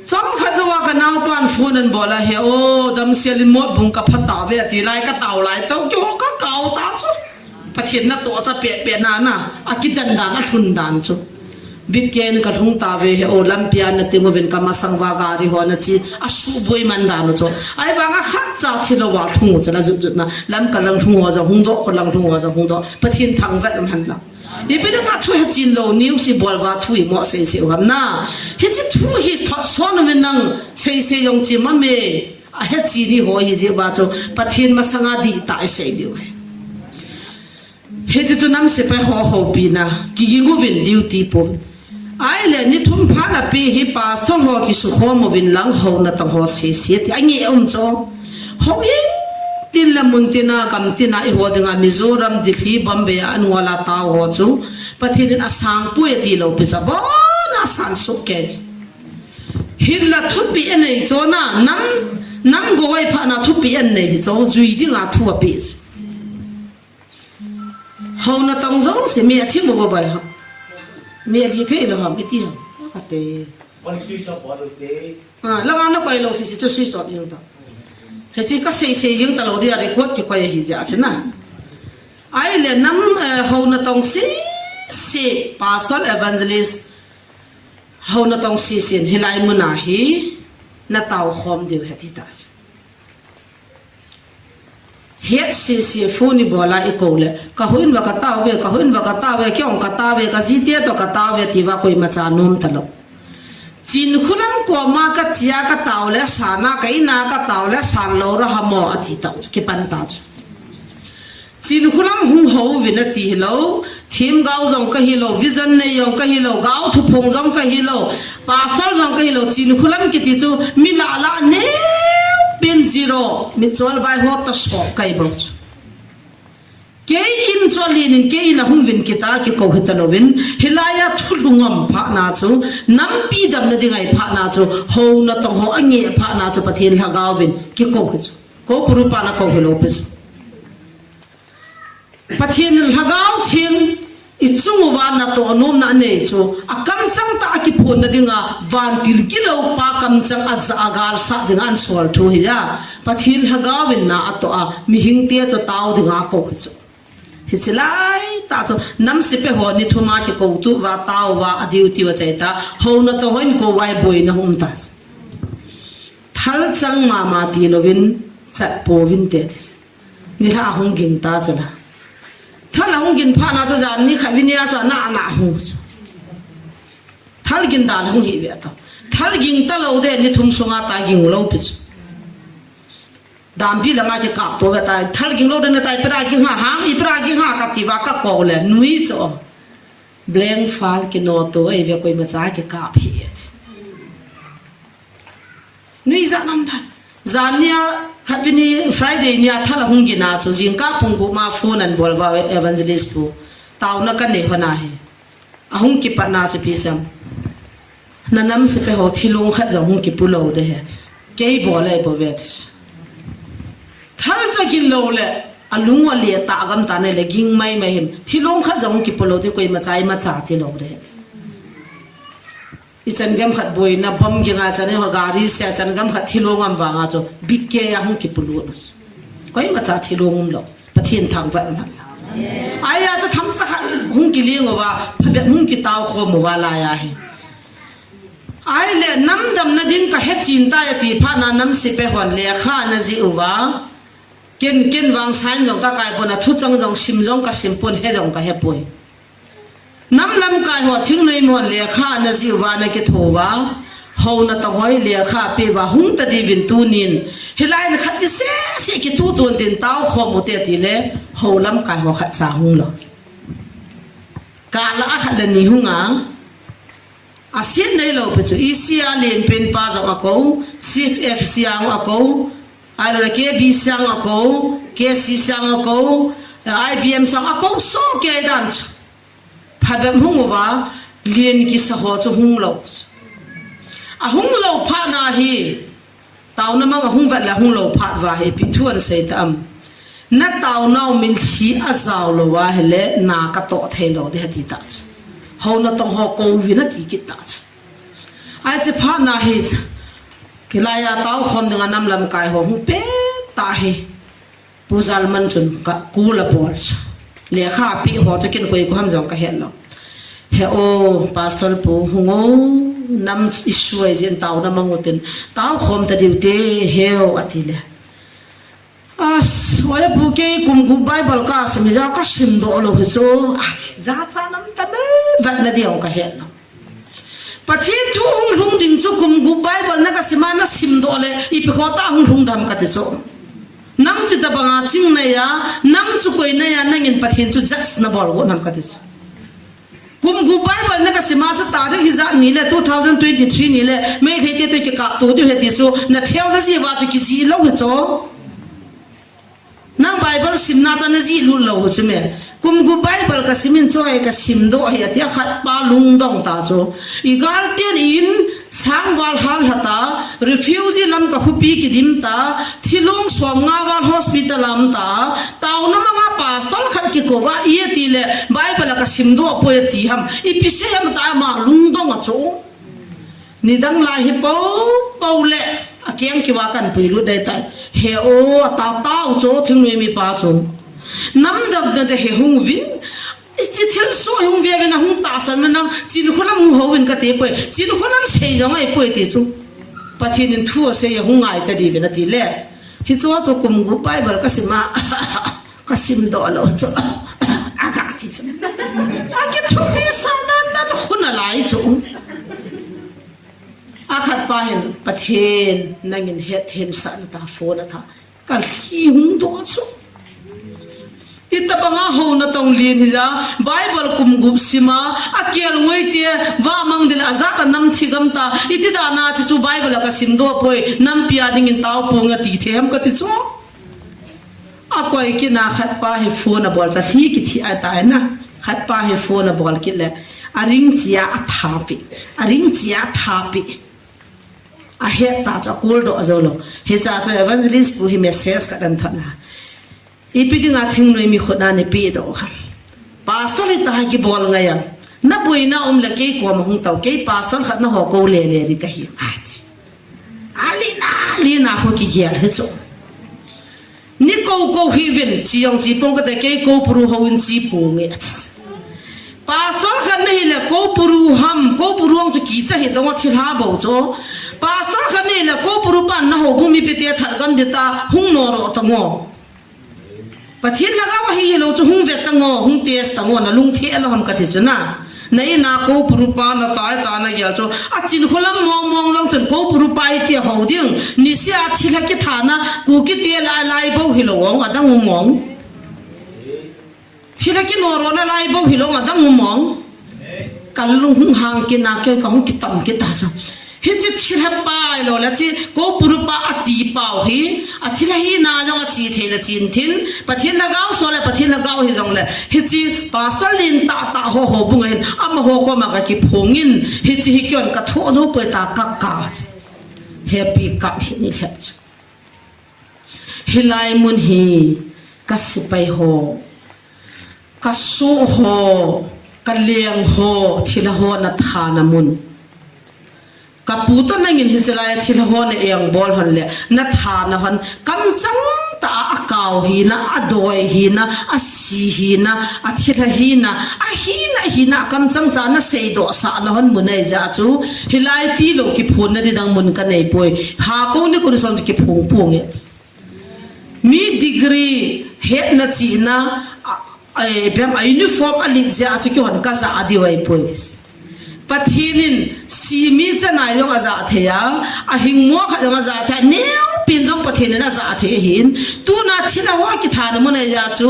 Chomkhat jouva kanaopan phone ahin bol a, he o, damsel in Motbung kapha tauve ati lai, katao lai tah, keiho kakao ta chu. Pathen natoh cha pehpeh na na, akidan dan, alhun dan chu. Bit kei in kalhung tauve he o, lampi a nating uvin kamasang uva gari ho nachi, asuhboi man dan u chu. Ahivanga khatcha thilou va lhung u chu la jutjut na, Lamka lang lhung ho jong hung doh, kho lang lhung ho jong hung doh, Pathen thangvah um hen lang. Ipi dinga thu hechin lou, news i bol uva thu imo seisei u ham na. Hiche thu hi thot son uvin nang seisei jong chi mame. Ahechi ni ho hi jeh uva chu Pathen masanga dihtah isei diu ahi. Hiche chu nam sepai ho houpina, kiging uvin duty po. Ahile ni thum phat a pe hi pastor ho kisukhom uvin lang houna tong ho sese ti angeh um chu. Houin tin le mun tina, gam tina, eiho dinga Mizoram, Delhi, Bombay a an ngol a tao ho chu Pathen in asang poi ati lou pi chu abon a asan soh kei chu. Hinla thupeh anei chu na, nam, nam gou ahiphat na thupeh anei hi chu, jui dinga thu apeh chu. Houna tong jouse mi athim u bai ha. Mi ali thei lou ham, iti ham. Kate. Mani sui sa pa lo te. Ah, langa nakoi lou sese chu sui sot jeng ta. Hiche kaseisei jeng talou dia record kikoi ahi jeh a chu na. Ahile nam, eh, houna tong sese, pastor, evangelist, houna tong sese in hilai muna hi natao khom diu ahi ati ta chu. Het sese phone ibol a ikou le, kahouin va katao ve, kahouin va katao ve, kei jong katao ve, kajite toh katao ve, tiva koimacha nom talou. Chinkholam koma kache a katao le, sana ka in a katao le, san lou ra hamo, ati tah chu, kipan ta chu. Chinkholam hung hou vin ati hilou, themgao jong kahilou, vision nei jong kahilou, gao thuphong jong kahilou, pastor jong kahilou, Chinkholam kiti chu mi lah lah neo pen zero, mitchol bai ho toh sop kahi bou chu. Kei in chu alen in, kei in a hung vin kit a kikou hita louvin, hilai a thu lhung ngam phat na chu, nampi damna ding ahi phat na chu, houna tong ho angeh phat na chu, Pathen lhagao vin kikou hi chu. Kou puru pa na kou hilou pi chu. Pathen in Lhagao Theng ichung uva natoh nomna anei chu, akamchang tah a kiphonna dinga, vantil gilou pa kamchang aja a galsat dinga ahin sol thu hi a, Pathen Lhagao in na atoh a, mihing te chu tao dinga akou hi chu. Hiche lai tah chu, nam sepai ho ni thum a kikou tu uva, tao uva, a duty u achai ta, houna tong ho in kou uva boina hung um ta chu. Thalchang mama ti louvin, chat pouvin te ti chu. Nilhah ahung ging ta chu la. Thal ahung ging phat na chu jan ni khat vin a chu ana ana hung chu. Thal ging dan ahung hi ve ta. Thal ging talou de ni thum sunga ta ging lou pi chu. Dampi langa kikap to ve ta. Thal ging lou de na ta, ipira ging ham, ipira ging ham kati uva kakou le nui chu. Blank file kinoto, eive koimacha kikap hih e. Nuijat nam tah. Jan nia, khatvei ni Friday nia thal ahung gin a chu, jingkah pung gup ma phone anabol uva Evangelist pu. Taona kanei lhon ahi. Ahung kipatna chu ipi ham. Na nam sepai ho thilong khat jong hung kipu lou ding ahi. Kei bol a eipo uve. Thal chu agin lou le, alung u ale tah gam tah in ahile ging maimai hin. Thilong khat jong hung kipu lou ding, koimacha imacha tilou ding ahi. Ichan gam khat boina, bomb ging a chan, gari se a chan gam khat thilong um vang a chu, bit kei a hung kipu lut. Koimacha thilong umlou. Pathen thangvah in umhen lang. Ahia chu themcha khat hung kiling uva, phabep hung kitao khom uva lai ahi. Ahile, nam damna ding kahe chen tai ati phat na nam sepai hon lekha ana jih uva. Ken, ken vang sign jong kakai pon, athu chang jong sim jong kasim pon, he jong kahe poi. Nam lamkai ho thingnoi mi hon lekha ana jih uva, ana kitho uva. Hou natong ho lekha pe uva, hung ta diuvin tunin. Hilai in khatvei sese kituh tun tin tao khom u te tile, hou lamkai ho khatcha hung lou. Kala a khat le ni hung a. Asit neilou pi chu, E C a lenpen pa jong akou, Chief F C a jong akou, ahilou le K B C a jong akou, K C C a jong akou, I B M sang akou, soh kei dan chu. Phabep hung uva, len kisa ho chu hung lou. Ahung lou phat na hi, taona mang ahung vet le hung lou phat uva hi, ipi thu ahin sei ta ham. Na taonau min lhi ajao lou ahile, na katoh thei lou ding ahi ati ta chu. Hou natong ho kouvin ati kit ta chu. Ahi chu phat na hi, kilai a tao khom dinga nam lamkai ho hung pet ta hi. Pu Jalman chun ka call abol chu. Lekha pe ho chu ken koi koi ham jong kahet lou. He o, Pastor pu hung o, nam issue ahi jeh in taona mang u tin. Tao khom ta diu te, he o, ati le. As, oya pu kei kum gup Bible kasim hija kasim doh lou hi chu. Ati, jacha nam ta be, vet na diu kahet lou. Pathen thu hung lhung ding chu kum gup Bible na kasim a na sim doh le, ipi khoh tah hung lhung dem kati chu. Nang chu itobang a ching nai a, nang chu koi nai a, nangin Pathen chu judge na bol got ham kati chu. Kum gup Bible na kasim a chu tarik hijat ni le, two thousand twenty-three ni le, Meitei te toh kikap to diu ahi ti chu, na theology uva chu kijih lou hi chu. Nang Bible simna chu na jih lut lou chu me. Kum gup Bible kasim in chu ahi kasim doh ahi ati a khat pa lungdong ta chu. I gal ten in sang val hal lha ta, refugee lam ka khopi kidim ta, thilong som nga val hospital a um ta, taona mang a pastor khat kikou va i ati le Bible a kasim doh poi ati ham. Ipi sei ham ta ama lungdong a chu. Nidang lai hi po, po le, akeng kiva kan pui lut dai tai. He o, ata tao chu, thingnoi mipa chu. Nam damna te he hung uvin, hiche thilsoh hung ve uvin ahung tahsan uvin nang, Chinkholam hung hou uvin kati poi, Chinkholam sei jong ahi poi ti chu. Pathen in thu asei a hung ngai ta diuvin ati le. Hichu chu kum gup Bible kasim a. Kasim doh lou chu. Aga ti chu. Akithupi sa dan dan chu khun alai chu. Akhat pa hin, Pathen, nangin hetthem sah na ta phone atha. Kalhi hung doh chu. Itobang a hou natong lin hija, Bible kum gup sim a, akel ngoi te, va mang dil a jat a nam thi gam ta, iti dan a chu chu Bible a kasim doh poi, nampi a dingin tao ponge ti them kati chu. Akoi kit na khat pa hi phone abol cha lhi kithi a tai na. Khat pa hi phone abol kit le. Aring chia athapi. Aring chia athapi. Ahet ta chu a call doh jou lou. Hicha chu evangelist pu hi message khat ahin thot na. Ipi dinga thingnoi mi khut a nei pe doh ham. Pastor hita hi kibol ngai am. Na boina um le kei koma hung tao. Kei pastor khat na ho kou le le ding kahi. Ati. Alina, alina ho kigel hi chu. Nei kou kou hih uvin, chi jong chi pong kate kei kou puru hou in chi ponge. Pastor khat nahi le kou puru ham, kou puru ang chu kicha hi tong a thilha bou chu. Pastor khat nahi le kou puru pan na hou bu mipi te that gam ding ta hung noro tong o. Pathen lhagao ahi hilou chu hung vet tang o, hung test tang o, na lungthim lou ham kati chu na. Na in a kou puru pa na tai ta na gel chu. A Chinkholam mong mong jong chun kou puru pa hi tia hou ding. Niseh a thilha kithana, Kuki te lai lai bou hilou ong, adang um ong. Thilha kinoro na lai bou hilou ong, adang um ong. Ka lung hung hang kit na, kei ka hung kitam kit ta sa. Hiche thilha pai lou le chi, ko purupa ati pau hi, a thilha hina jong a chi thei le chin thin, Pathen lhagao so le Pathen lhagao hi jong le, hiche pastor lin tah tah ho houbung a hin, amaho koma ka kiphong in, hiche hi keiman ka thoh jou poi ta ka ka chi. Happy cup hi ni lhep chu. Hilai mun hi ka sepai ho, ka soh ho, ka leng ho, thilha ho na thana mun. Ka pu toh nangin hiche lai a thilha ho na engbol hon le, na thana hon, kamchang tah a akao hina, adoi hina, asi hina, athilha hina, ahina, ahina, kamchang cha na seidoh sah na hon mun ahi jeh chu, hilai tilou kiphonna ding dang mun ka nei poi. Hako ni kuni som kiphong pong e. Mi degree hetna chihna, a, a, ipi ham, a uniform a lit jeh a chu keihon ka ja diu ahi poi. Pathen in simi chanai jong a ja thei a, ahing mo khat jong a ja thei a, neopen jong Pathen in a ja thei ahin. Tuna thilha ho kithana mun ahi jeh chu,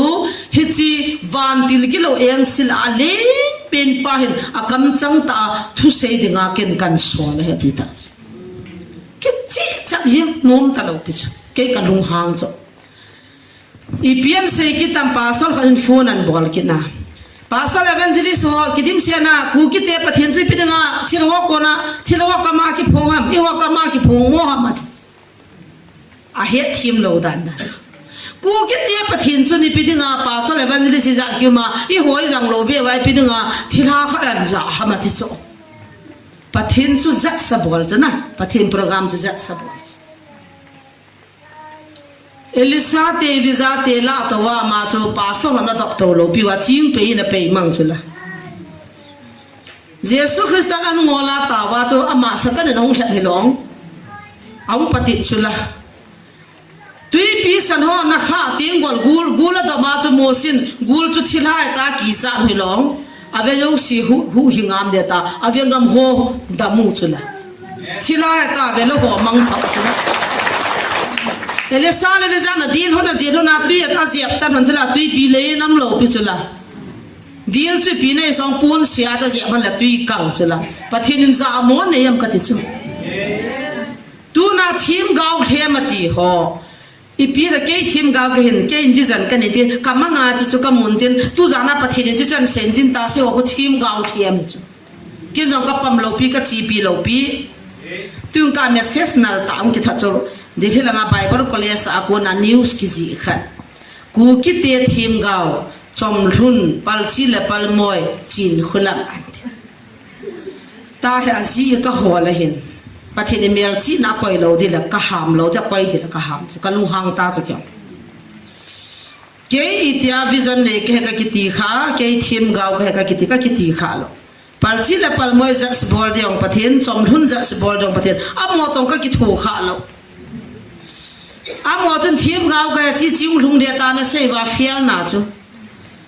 hiche vantil kilou angel a leng pen pa hin a kamchang tah a thusei dinga ken kan sol ahi ti ta. Kicheh chat jeng nom talou pi chu. Kei ka lunghang chu. Ipi asei kit tam, pastor khat in phone ana bol kit na. Pastor, evangelist ho, kidimset na, Kukite Pathen chu ipi dinga, thilha ho kona, thilha ho kama kiphong ham, eiho kama kiphong mo ham ati. A hetthem lou dan dan. Kukite Pathen chu ipi dinga, pastor, evangelist ijat kium a, eiho ijat lou beh uva ipi dinga, thilha khat ana ja ham ati chu. Pathen chu jat sa bol chu na, Pathen program chu jat sa bol chu. Elisha te, Elijah te lah tou a ama chu pastor hon adop tou lou piu a ching pei in apei mang chu la. Jesu Christa ana ngol a tao a chu ama Satan in ahung lhep hilou. Ahung patit chu la. Twipi san ho na kha teng gol gul, gul adom a chu Mosi in gul chu thilha ta kichat hilou. Ave jouse hu, hu hi ngam de ta, ave ngam ho damu chu la. Thilha ta ave lou ho mang pau chu la. Elisha le Elijah na dil ho na jil ho na twi a jep tan hon chu la, twipi le nam lou pi chu la. Dil chu pi nei song pun sia cha jep hon la twi kang chu la. Pathen in ja mo nei am kati chu. Tuna themgao lhem ati ho. Ipi da kei themgao kahin, kei in vision kanei tin, kamang a chu chu kamun tin, tu jana Pathen in chu chun sen tin ta se ho themgao lhem chu. Ken jong kapam lou pi, kachepi lou pi. Tun ka message nal ta hung kitha chu. Delhi langa Bible College a kona news kijih khat. Kukite themgao, Chomlhun, Palchi le Palmoi, Chinkholam anti. Tahi ajeh ka hol ahin. Pathen in melchihna koi lou ding le kaham lou ding, koi ding le kaham. Ka lunghang ta chu kei. Kei itia vision nei kahi kakiti kha, kei themgao kahi kakiti, kakiti kha lou. Palchi le Palmoi jat bol ding Pathen, Chomlhun jat bol ding Pathen. Amaho toh kakitho kha lou. Amaho chun themgao kahi chi ching lhung ding ta nasei uva fail na chu.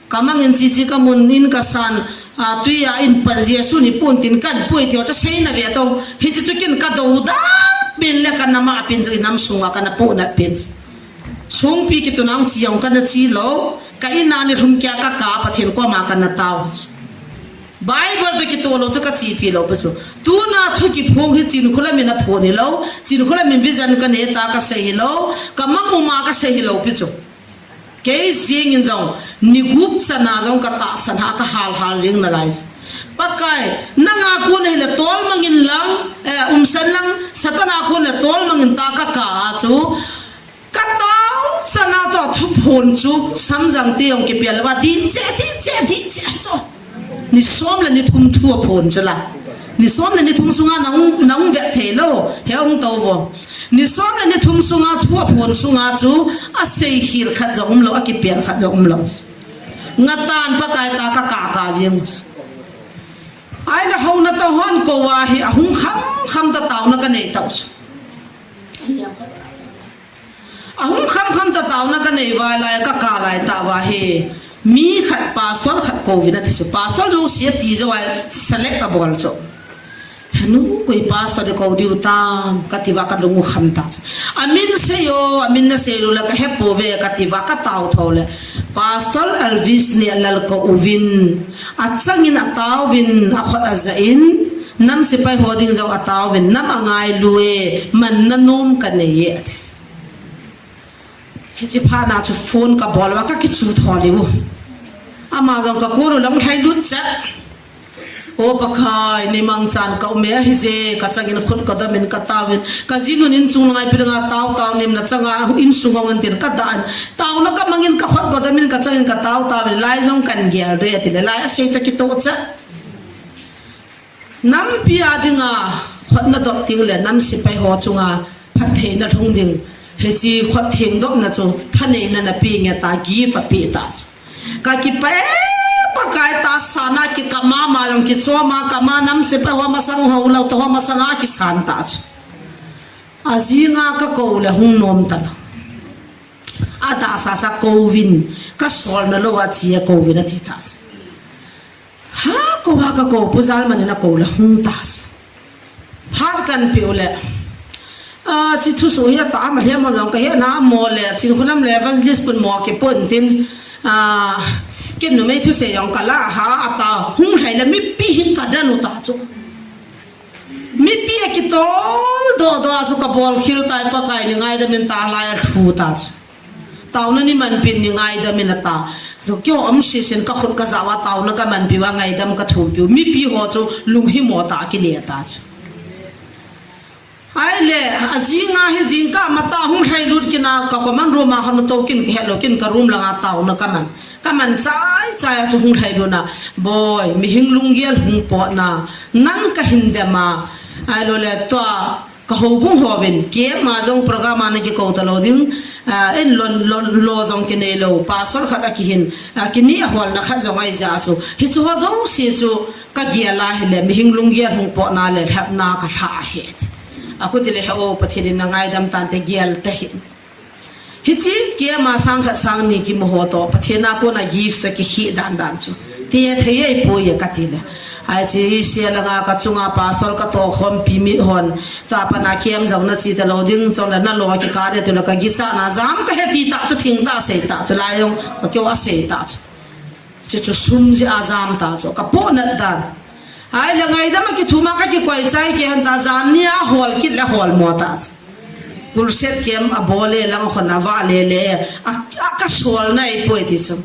Kamang in chichi kamun in kasan, a, twi a in pan Jesu ni pun tin kan pui tiu cha seina ve to. Hichi chu kin ka do da pin le kan nama pin chu inam sunga kana pu na pin. Sungpi kituna hung chi jong kana chi lou, ka in a ni lhum kia ka ka Pathen koma kana tao. Bible to kitoh lou chu kachepi lou pi chu. Tuna thu kiphong hi Chinkholam in aphon hilou, Chinkholam in vision kanei ta kasei hilou, kamang uma kasei hilou pi chu. Kei jeng in jong, ni gup chana jong katahsan ha, kahal hal jeng nalai. Pakai, nanga kon ahile tolmang in lang, eh, umsan lang, Satan a kon le tolmang in ta ka ka a chu. Katao chana chu thuphon chu, samjang te jong kipel uva, ding che, ding che, ding che chu. Ni som le ni thum thu aphon chu la. Ni som le ni thum sunga nahung, nahung vet thei lou, he hung tou vo. Ni som le ni thum sunga thu aphon sunga chu, asei khel khat jong umlou, akipel khat jong umlou. Ngatan Pakai ta ka ka ka jeng. Ahile houna toh hon kou a hi, ahung kham kham ta taona kanei tau chu. Ahung kham kham ta taona kanei uva lai, ka ka lai tah uva hi. Mi khat pastor khat kouvin ati chu. Pastor jouse ati jou a select abol chu. Henu koi pastor ding kou diu tam, kati uva kalung u kham ta chu. Amin sei o, amin nasei lou le kahe pouve, kati uva katao tho le. Pastor Elvis Nehlal ka uvin, achangin ataovin, akhut ajain, nam sepai ho ding jong ataovin, nam angailue, manna nom kaneiye, ati. Hichi phat na chu phone kabol uva kakichu tho leu. Ama jong ka call u lang thai lut cha. O Pakai, nei mangchan ka ume, ahije, kachangin khut kadomin kataovin. Kajinun inchung langa ipi dinga tao tao nem nachanga insung hung in tin kadan. Taona kamangin kakhut kadomin kachangin katao taovin. Lai jong kangel doi ati le, lai asei ta kitoh cha. Nampi a dinga khut nadop teng le, nam sepai ho chunga phattheina lhung ding. Hichi khut thengdopna chu thaneina napeng e ta, gift apeh ta chu. Kakipah e, Pakai tahsan a kikap mama jong kichom a, kama nam sepai ho masang ho lou, to ho masanga kisan ta chu. Ajinga kakou le hung nom talou. Atahsa sa kouvin, kasolna lou a chi a kouvin ati ta chu. Ha, kou ha kakou, Pu Jalman in akou le hung ta chu. Phat kanpeh u le. Ah, chi thusoh hi atah a, ama lhem a jong kahe namo le, Chinkholam le Evangelist pun mo kipon tin. Ah, ken numei thusei jong kala ha, atah hung lhai le mipi hi kadan u ta chu. Mipi akitol doh doh a chu kabol khel tai, Pakai nei ngaidam in ta, lai alhu ta chu. Taona nei manpin nei ngaidam in ata. Keiho um sesen kakhut kajah uva taona kamanpi uva ngaidam kathumpi u. Mipi ho chu lunghimo tah a kile ta chu. Ahile, ajinga hi jingkah matah hung lhailut kit na, ka common room a hung tou kin kahet lou, ken ka room langa taona kaman. Kaman chai chai a chu hung lhailut na, Boi, mihem lunggel hung potna, nang kahin dem a, ahilou le tua, ka houbung hovin, keima jong program a nakikou talou ding, ah, in lon, lon, lo jong kinei lou, pastor khat akihin, ah, kini a holna khat jong ahi jeh a chu. Hichu ho jouse chu kagel a hile, mihem lunggel hung potna le lhepna kalha ahi. Akhuti le he o, Pathen in nangaidam tante gel tahih in. Hichi, keima sang khat sang ni kimu ho toh, Pathen a kona gift cha kikhih dan dan chu. Ti thei ahipoi e kati le. Ahi chi, sia langa kachunga pastor katoh khompi mi hon. Tua pat na kem jong nache talou ding, chule nalo kikah de tule kagichah na jam kahe ti ta chu, thing ta sei ta chu, lai jong kakeu a sei ta chu. Chuchu sum jeh a jam ta chu, kapohnat dan. Ahile ngaidam a kithum a kakikoi chai kei hon ta, jan ni a hol kit le holmo ta chu. Crusade camp abol le lang hon avah le le, a, a kasol nai poi ti chu.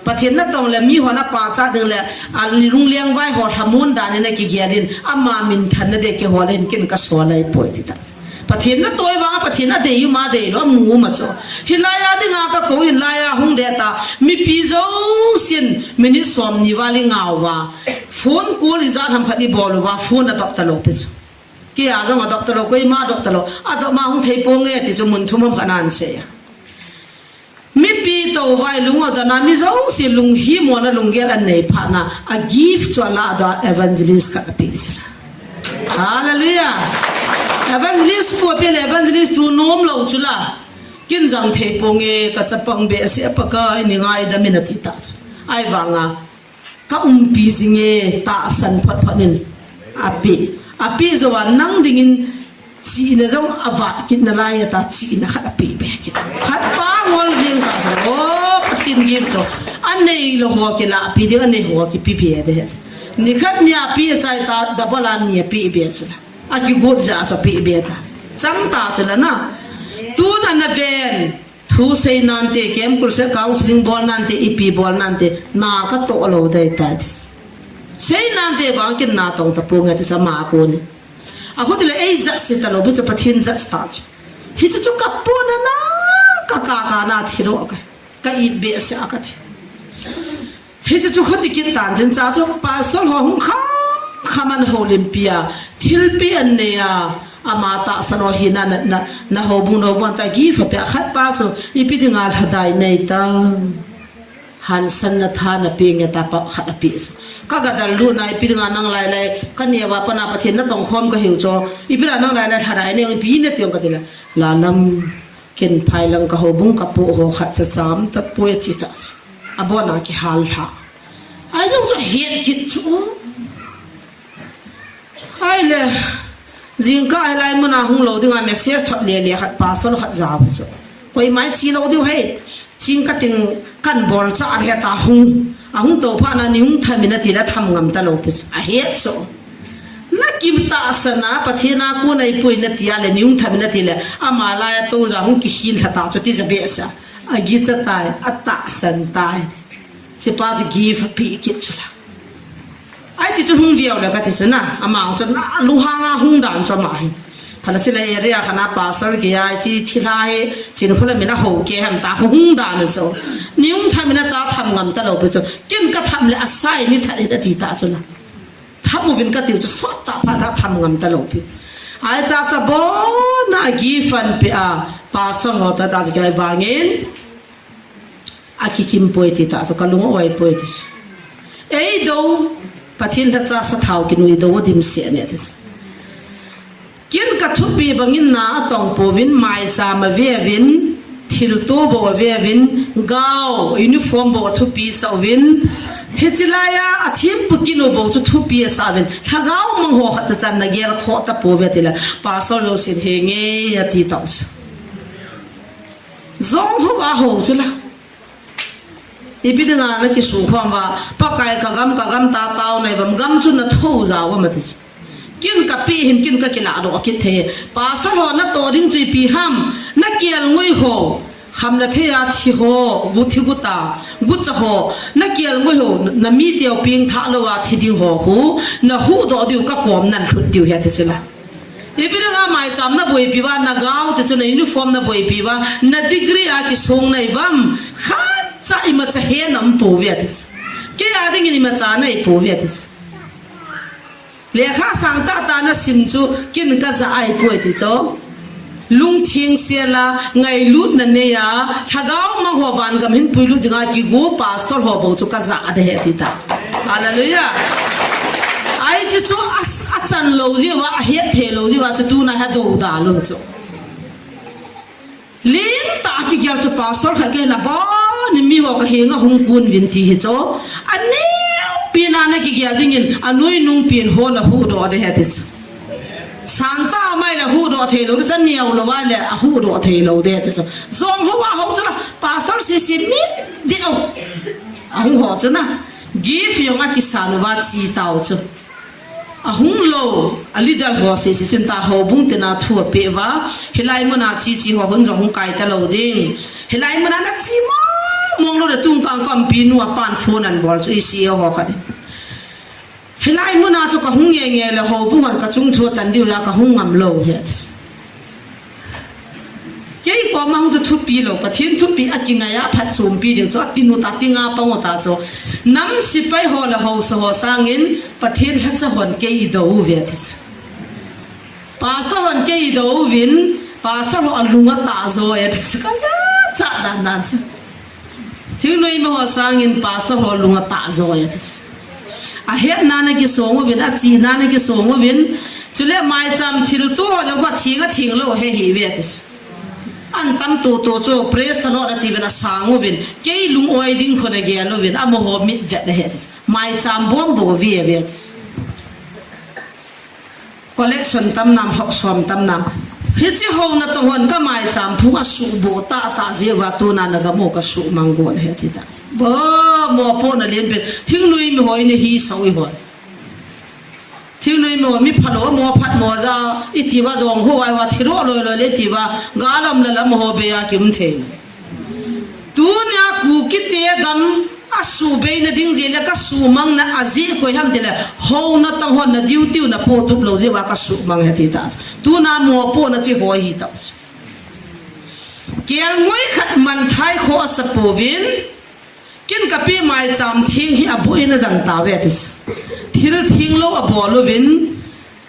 Pathen natong le mi hon apachat ding le, alungleng vai ho lhamon dan in akigel in, ama minthanna de kihol in ken kasol nai poi ti ta chu. Pathen natoh vang a Pathen adei um a deilou, amu um a chu. Hilai a dinga kakou in lai a hung de ta, mipi jousen minute somni val ingah uva. Phone call ijat ham khat ibol uva, phone adop talou pi chu. Kei a jong adop talou, koima adop talou. Adop ma hung thei ponge ti chu mun thum ham khat nan sei a. Mipi tou vai lung o dana mi jouse lunghimona lunggel anei phat na, a gift chu alah doh a evangelist khat apeh chu la. Hallelujah. Evangelist pu apeh le evangelist pu nom lou chu la. Ken jong thei ponge, kachapang behseh a Pakai nei ngaidam in ati ta chu. Ahivanga, ka umpi jinge tahsan phot phot in apeh. Apeh jou a nang dingin chihna jong avat kit nalai a ta, chihna khat apeh be kit. Khat pa ngol jing ta chu. O, Pathen gift chu. Anei lou ho kilah pi ding, anei ho kipe be de. Nikhat nia pe chai ta, double a nia pe be chu la. Akigot jeh a chu pe be ta chu. Chang ta chu la na. Tun ana ven. Thu sei nante, camp crusade counseling bol nante, ipi bol nante, na katoh lou dei tai ti. Sei nante vang ken na tong ta ponge ti chu ama kon in. Akhuti le ei jat se talou, pi chu Pathen jat ta chu. Hichu chu kapohnat na, ka ka ka na thi lou ka. Ka it behseh a kati. Hichu chu khuti kit tan tin cha chu pastor ho hung kham kham an houlimpi a, thilpeh an nei a, ama tahsan ho hi na, na, na, na houbung, na houbung ta gift apeh a, khat pa chu ipi dinga lhadai nei tam. Hansanna tha napeng e ta pa khat apeh chu. Ka gadal lut na ipi dinga nang lai lai, ka neo a pat na Pathen natong khom kahiu chu. Ipi dinga nang lai lai lhadai nei, ipi nei ti ong kati le. La lam. Ken phai lang ka houbung kapoh ho khat cha cham tapoi ati ta chu. Abon a kihal lha. Ahi jong chu het kit chu. Ahile, jingkah hilai mun a hung lou ding a message thot le le khat pastor khat jao chu. Koima che lou diu ahi. Ching kating, An bol cha a heta hung. A hung to pha na ni hung tham in ati le tham ngam ta lou pi chu. A het chu. Na kim tahsan a Pathen a kon ahi poi nati a le ni hung tham in ati le. Ama lai a to ja hung kikhin lha ta chu ti ja behseh a. A gicha tai, a tahsan tai. Hiche pa chu gift a pe kit chu la. Ahi ti chu hung viau le kati chu na, ama chu na lunghang a hung dan chu ama hi. Phala sila area khat na pastor kei a, hiche thilha hi, chin khula mina ho ke ham ta hung dan chu. Ni hung tham in ata tham ngam ta lou pi chu. Ken ka tham le asai ni that hi ati ta chu na. Tham uvin kati chu sot ta pha ka tham ngam ta lou pi. Ahi cha cha bon a gift an pe a, pastor ho ta ta chu kei vangin. A kikim poi ti ta, so ka lung oi poi ti. Ei do, Pathen lhacha sathau kinui do dim se ne ti. Ken ka thupi bangin na atong pouvin maicham a ve vin, thilto bou a ve vin, gao, uniform bou a thupi sa uvin, hiche lai a, a thempu kinu bou chu thupi a sa uvin, lhagao mang ho khat cha chan na gel kho ta pouve ti le, pastor lo sin he nge, a ti ta us. Jong ho a ho chu la. Ipi dinga na kisu khom va, Pakai ka gam, ka gam ta tao nai vam, gam chu na tho ja va ma ti. Ken ka pe hin ken ka kila do kit the. Pastor ho na to ding chu ipi ham, na kial ngui ho. Kham na thei a thi ho, gu thi gu ta, gu cha ho. Na kial ngui ho, na mi teo ping tha lo a thi ding ho khu, na hu do diu ka kom nan thut diu he ti chu la. Ipi dinga maicham na boipi va, na gao ti chu na uniform na boipi va, na degree a kisong nai vam, khat cha imacha he nam pouve ti. Kei a dingin imacha nai pouve ti. Lekha sang tah tah na sim chu ken ka ja ahi poi ti chu. Lungthim sel a, ngailutna nei a, lhagao mang ho van gam hin puilut dinga kigo pastor ho bou chu ka ja de he ti ta. Hallelujah. Ahi chu chu a, a chan lou jiu va, a het thei lou jiu va chu tuna ha do da lou chu. Len ta kigel chu pastor khat kei na ba ni mi ho ka henga hung kun vin ti hi chu. A neo pi na na kigel dingin, a nui nung pin ho na hu do de he ti chu. Sang ta mai la hu do thei lou, cha neo lou va le a hu do thei lou de ti chu. Jong ho va ho chu la, pastor si si mit di o. A hu ho chu na. Gift jong a kisan va chi tao chu. A hung lou, a leader ho si si chun ta ho bung te na thu a pe va. Hilai muna chi chi ho hun jong hung kai ta lou ding. Hilai muna na chi mo, mong lou de tung kang kam pi nu a pan phone an bol chu i si ho khat. Hilai muna chu ka hung nge nge le ho bung an ka chung thu tan diu la ka hung ngam lou het. Kei koma hung chu thupi lou, Pathen thupi a kingai a phatchompi ding chu, a tinu ta tinga pang u ta chu. Nam sipai ho le haosa ho sangin, Pathen lhacha hon kei i do uve ti chu. Pastor hon kei i do uvin, pastor ho a lung a ta jo e ti chu. Ka ja cha dan dan chu. Thingnoi mi ho sangin pastor ho lung a ta jo e ti. A hetna na kisong uvin, a chihna na kisong uvin. Chule maicham thilto ho jong kho thing a thing lou he hi ve ti. An tam to to chu praise the Lord a ti uvin a sang uvin. Kei lung oi ding kho na gel uvin, amaho mit vet na he ti. Maicham bom bou ve ve ti. Collection tam nam, hop som tam nam. Hiche ho na tong hon ka maicham phung a suh bo ta ta jeh uva tuna na gam u ka suh mang gon he ti ta. Bo mo po na len pen. Thingnoi mi hoi ne hi sau i hoi. Thingnoi mi hoi mi phalou mo phat mo ja i ti va jong ho vai va thiro loi loi le ti va ga lam la lam ho be a kim thei. Tunia Kukite gam a suhbeina ding jeh le ka suhmangna a jeh koi ham tile, houna tang hon na duty u na potup lou jeh uva ka suhmang he ti ta. Tuna mopohna chu hoi hi ta. Kelngoi khat manthai kho a sa pouvin, ken ka pe maicham theng hi a buh in a jang tauve ti. Thil theng lou a bol uvin,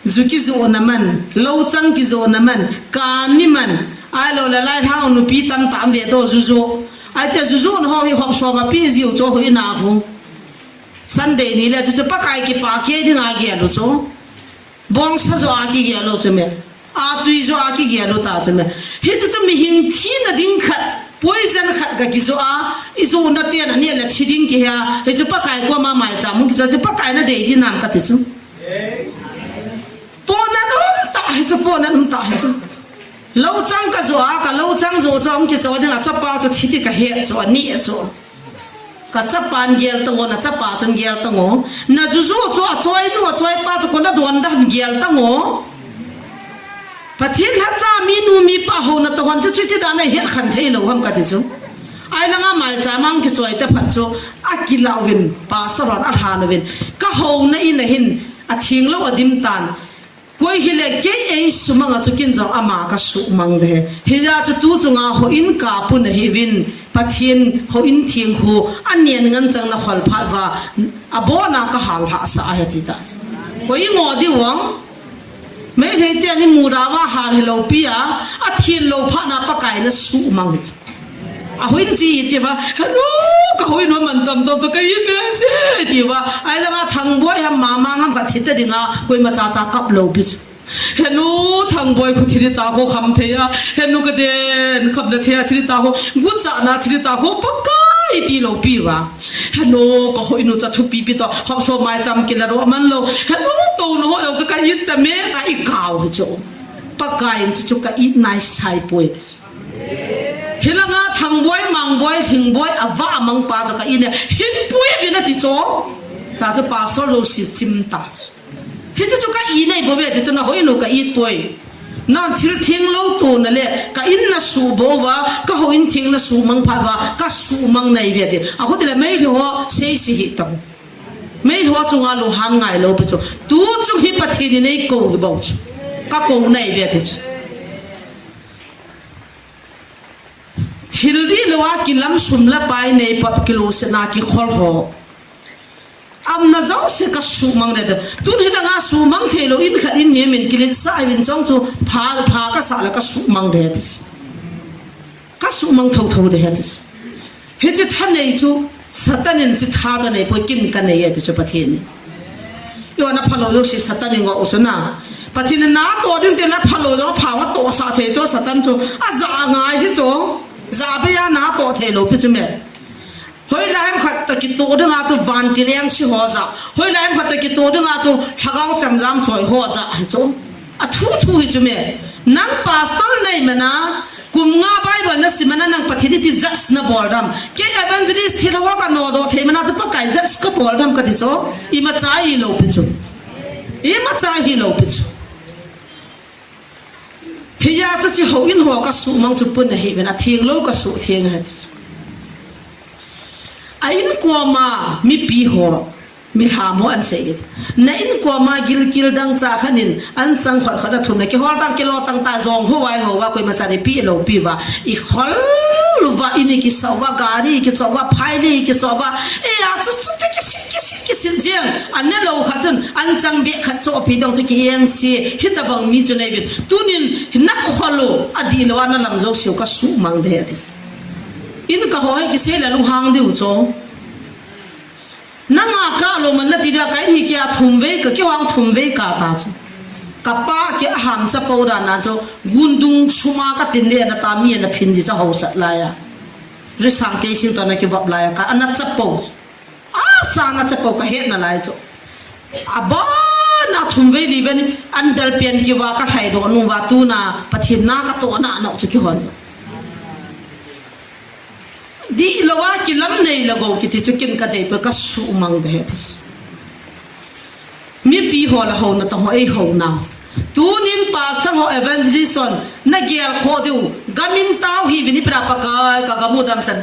Ju kijohna man, louchang kijohna man, kani man, ahilou le lai lhang nupi tamtah um ve to jujoh. Ahi che jujohna ho hi hop som a pe jiu chu hoina khu. Sunday ni le chu chu Pakai kipah kei dinga gel u chu. Bongsa joh a kigel u chu me. A tui joh a kigel u ta chu me. Hichu chu mihem thina ding khat, poison khat ka kijoh a, i johna ten a neh le thi ding kihi a. Hichu Pakai koma maicham hung kijoh, chu Pakai na dei ding nam kati chu. Pohnat um tah hi chu, pohnat um tah hi chu. Louchang ka joh a, ka louchang joh chu hung kichoh ding a, chapa chu thi ti ka het chu, a neh chu. Ka chapan gel tango, na chapa chun gel tango. Na juju chu, achoinu, achoipa chu kona don dan gel tango. Pathen lhacha minu mipa houna toh hon chu chuti dan a het khen thei lou ham kati chu. Ailanga maicham a kichoi taphat chu akilah uvin, pastor hon alhan uvin. Ka houna in ahin atheng lou adim tan. Koi hile kei eisumang a chu kin jong ama kasuhmang de. Hijeh chun tu chunga houin kapun ahiuvin, Pathen houin theng khu anen ngen chang na khol phat uva, abona kahal lhahsah ahi ati ta. Koi ingo diu ham? Meitei te ani muda uva hal hilou pi a, athen lou phat na Pakai na suhmang hi chu. Ahouin chi iti uva, henu, ka houin ho man tam tam to ka i be se iti uva. Ailanga Thangboi ham Mamang ham khat thi ta dinga, koima cha cha kap lou pi chu. Henu, Thangboi khu thi ta ho kham thei a. Henu ka den, kham na thei a thi ta ho. Gucha na thi ta ho, Pakai ti lou pi uva. Henu, ka houin u cha thupi pi to, hop so maicham kila ro man lou. Henu, to no ho lou cha ka i ta me ka i kau hi chu. Pakai in chu chu ka i nai sai poi. Hilanga Thangboi, Mangboi, Thingboi, ava amang pa chu ka i ne. Hin pui vin ati chu. Cha chu pastor lo si chim ta chu. Hichu chu ka i nei bou ve ti chu na houin u ka i poi. Nan thil theng lou to na le, ka in na suh bou uva, ka houin theng na suhmang phat uva, ka suhmang nei ve ti. Aho tile Meitei ho, sei si hi tang. Meitei ho chunga lunghan ngai lou pi chu. Tu chu hi Pathen in eikou hi bou chu. Ka kou nei ve ti chu. Thil dihlou a kilam sum le pai nei pap kilou se na kikhol ho. Amna jouse ka suhmang de de. Tun hilanga suhmang thei lou in khat in ni min kilit sa ai vin chong chu pha, pha ka sa le ka suhmang de ti. Ka suhmang tho tho de ti. Hiche thanei chu Satan in chu tha ka nei poi, kin ka nei e ti chu Pathen in. Yo na phalou jouse Satan in ngo u chu na. Pathen in na toh ding te na phalou jong pha wa toh sa thei chu Satan chu. Aja ngai hi chu. Ja be a na toh thei lou pi chu me. Hoilai ham khat toh kitoh dinga chu vantil engse ho ja. Hoilai ham khat toh kitoh dinga chu lhagao chemjam choi ho ja hi chu. Athu thu hi chu me. Nang pastor nei mana, kum nga Bible na sim mana nang Pathen iti judge na bol dem. Kei evangelist thil ho ka nodoh thei mana chu Pakai judge ka bol dem kati chu. Imacha hilou pi chu. Imacha hilou pi chu. Hijeh chun hiche houin ho ka suhmang chu pun ahi vin, atheng lou ka suhtheng ahi. A inkom a mipi ho, milham ho an sei e. Na inkom a gilkel dangchah khat in an chang khot khot a thum na kihol tang kilo tang ta jong ho vai ho va koima cha repeat lou pi uva. I khol uva, in i kiso uva, gari i kicho uva, phailei i kicho uva. E a chu chu te kisit kisit kisit jeng. An ne lou khat chun an chang beh khat cho pi dong chu ki engse. Hitabang mi chu nei vin. Tunin na khol u, adihlou a na lam jouse u ka suhmang de ati. In ka ho hi kisei le lunghang diu chu. Nanga ka lou man na ti dia ka in hi kia thum vei ka kihong thum vei ka ta chu. Ka pa kia ham chapo dan a chu gundung suma ka tin le na ta mi na phin ji cha ho sat lai a. Risang kei sin to na kivop lai a ka ana chapo. A chana chapo ka het na lai chu. Abana thum vei li vei ni an dal pen kiva ka lhai doh nu va tuna Pathen na ka toh na nau chu kihon. Dihlou a kilam nei le gou kiti chu kin ka dei pe ka suhmang de he ti. Mipi ho la houna ta ho ei houna. Tunin pastor ho evangelist hon na gel kho diu. Gamin tao hi vin i pra Pakai ka gamu damsan.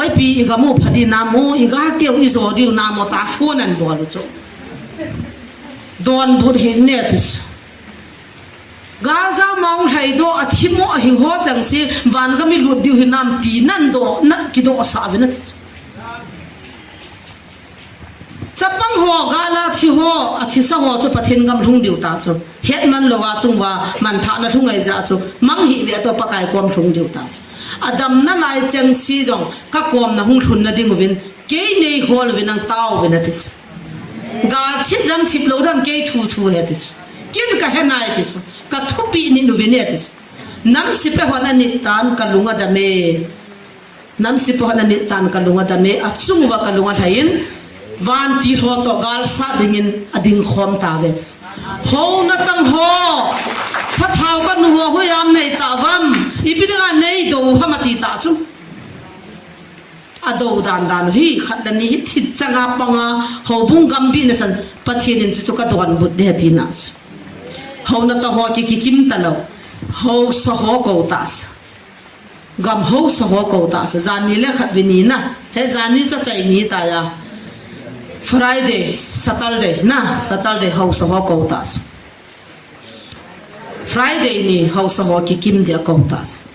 Oi pi i gamu phadi na mo i gal teu i jo diu na mo ta phone an bol chu. Donbut hi ne ti. Gal jao mong lhai doh, athi mo ahi ho chang si, van gam i lut diu hinam ti nan doh, na kidoh sa ve na ti. Chapang ho, gal a thi ho, athisa ho chu Pathen gam lhung diu ta chu. Het man lou a chung va, man thah na lhung ai ja chu, mang hi ve to Pakai kom lhung diu ta chu. Adam na lai chang si jong, ka kom na hung lhun na ding uvin, kei nei hol uvin ang tao uvin a ti chu. Gal thip dam thip lou dam kei thu thu he ti chu. Kin ka he nai ti chu. Ka thupi ni nu vin e ti chu. Nam sipe hon a nit tan ka lung a dam e. Nam sipe hon a nit tan ka lung a dam e. A chung va ka lung a lhai in. Van ti ho to gal sa ding in a ding khom ta ve. Ho na tang ho. Sa thau ka nu ho hu yam nei ta vam. I pi ding a nei do ha ma ti ta chu. Ado dan dan hi, khat le ni hi thit changa panga, houbung gambihna san, Pathen in chu chu ka donbut ding ahi tina chu. Houna ta ho ki, kikim talou. Haosa ho kou tah chu. Gam haosa ho kou tah chu. Jan ni le khat ve ni na. He jan ni chu chai ni ta ya. Friday, Saturday na, Saturday haosa ho kou tah chu. Friday ni haosa ho kikim dia kou tah chu.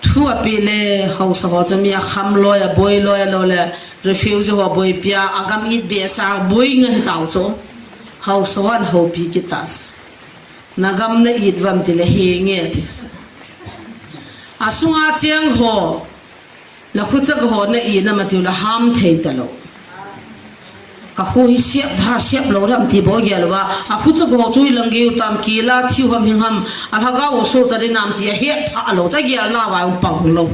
Thu ape le haosa ho chu mi akham loi, aboi loi, alou le refugee ho boipi a, agam it behseh a boi ngen hi tao chu. Haosa hon houpi kit tah chu. Na gam na it uvam ti le henge ti chu. Asunga cheng ho, na khucha ga ho na it nam atiu le ham thei talou. Ka khu hi siap tha siap lou dam ti bou gel uva. A khucha ga ho chu ilang geu tam kila thiu ham hing ham. A lhagao ho so ta ri nam ti a het pha lou. Cha gel na va um pang lou.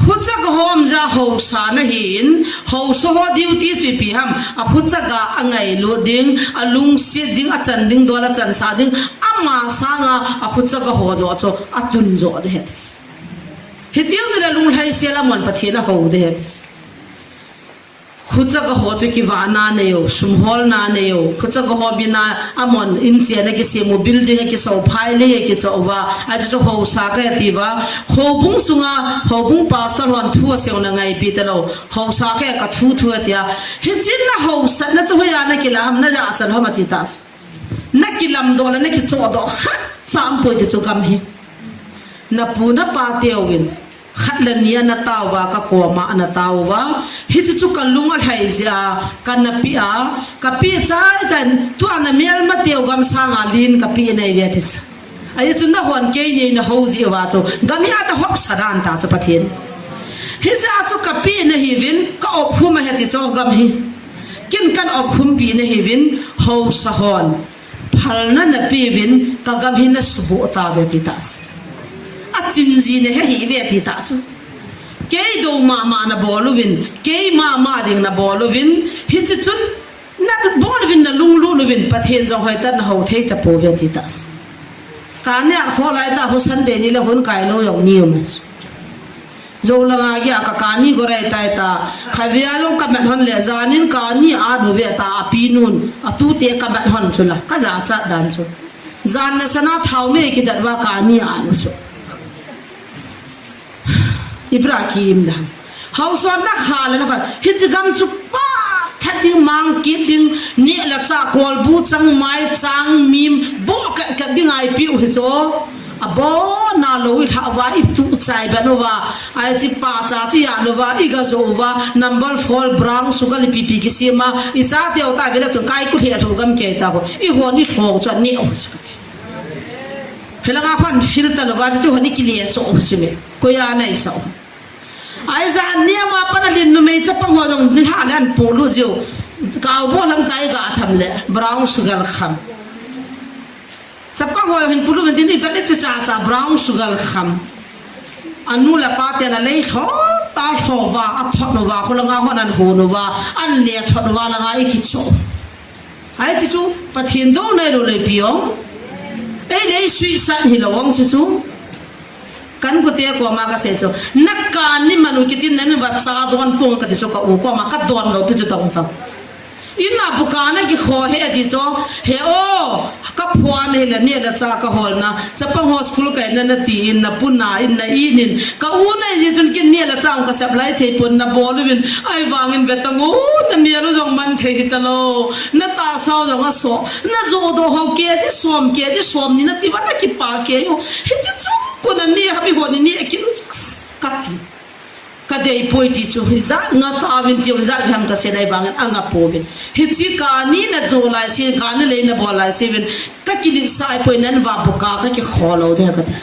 Khucha ga ho um ja haosa na hin. Haosa ho duty chu ipi ham. A khucha ga a ngailut ding. A lungset ding. A chan ding dol a chansa ding. Ama sanga a khucha ga ho jo chu. A tun jo de het. Hitiu tile lunglhai sel a mon Pathen a hou de het. Khucha ga ho chu kivahna nei u, sum holna nei u, khucha ga ho mina amon in chena kisem u, building a kisau phai le kichou uva, achu chu haosa ka ti uva, houbung sunga, houbung pastor hon thu asei u na ngaipi talou, haosa ka ka thu thu atia, hichin na haosa na chu hoiya na kila ham na ja chan ham ati tah chu. Na kilamdoh le na kichohdoh khat cha um poi ti chu gam hi. Na pu na pa teuvin khat le ni ana tao uva, ka koma ana tao uva. Hichu chu ka lung alhai jeh a, ka na pi a, ka pi chai chai, tua na melma teu gam sanga lin ka pi nei ve ti sa. Ahi chu na hon kei nei na hou jeh uva chu, gam hi ana hopsa dan tah chu Pathen. Hijeh a chu ka pi na hiuvin, ka opkhum ahi ti chu gam hi. Kin kan opkhumpi na hiuvin, haosa hon. Phalna na peuvin, ka gam hi na suboh tauve ti tah chu. Achin ji na he hih uve ti tah chu. Kei dou mama na bol uvin, kei mama ding na bol uvin, hiche chun na bol uvin na lunglut uvin, Pathen jong hoitah in na hou thei tapouve ti tah chu. Kani a kholai tah ho Sunday ni le hon kai lou jong mi um e. Jou langa gei a ka kani go rai tai ta. Khatvei a jong ka mat hon le, janin kani a nu ve ta, a pi nun, a tute ka mat hon chu la, ka jachat dan chu. Jan na sana thao me kidat uva kani a nu chu. Ibrahim da. Haosa na kha le na kha. Hiche gam chu pa that ding mang kit ding, neh le chah kolbu chang mai chang mim, boh kat kat ding a ipi u hi chu. Abon a lou i lhah uva, i tuh chai ban uva, ahi chi pa cha chu i at uva, i ga jo uva, number four brown sugar le pipi kisem a, i cha teu ta vele chun kai ku lheh lhou gam kei ta ho, i hon i lhou chu a neh u chu kati. Helanga hon filter lou va chu chu hon i kile cho u chu me, koi a nai sa u. Ahi jan ni a ma pan a lin numei chapang ho jong ni lha le an polu jiu. Kau bo lam tai ga tham le, brown sugar kham. Chapang ho hin pulu vin tin i vet le cha cha brown sugar kham. Anu le pa te na lei lho, ta lho va, a thot nu va, khulanga hon an hu nu va, an le thot nu va langa i kicho. Ahi chi chu, Pathen dou nai lou le pi ong. Ei le sui san hi lou ong chi chu. Kan kute koma ka sei chu. Na kani manu kitin na ni va cha don pong kati chu ka u koma ka don lou pi chu tong tong. In a buka na kikho he ti chu. He o, ka phuan hi le ni le cha ka hol na. Chapang ho school kai na na ti in na puna in na in in. Ka u na ji chun kin ni le cha ka sep lai thei pon na bol uvin. Ahi vangin ve ta ngo, na mi alu jong man thei hi ta lou. Na ta sao jong a so. Na jo do ho ke ji som ke ji som ni na ti va na kipa ke yo. Hi chi chu. Ko na ni ha mi ho ni ni e ki lu chu ka ti. Ka dei poi ti chu hi ja nga ta vin ti ja ham ka se nai vangin a nga po vin. Hi chi kani na jo lai si, kani lei na bol lai si vin. Ka kilit sa ai poi nan va buka ka kikho lou de ka ti.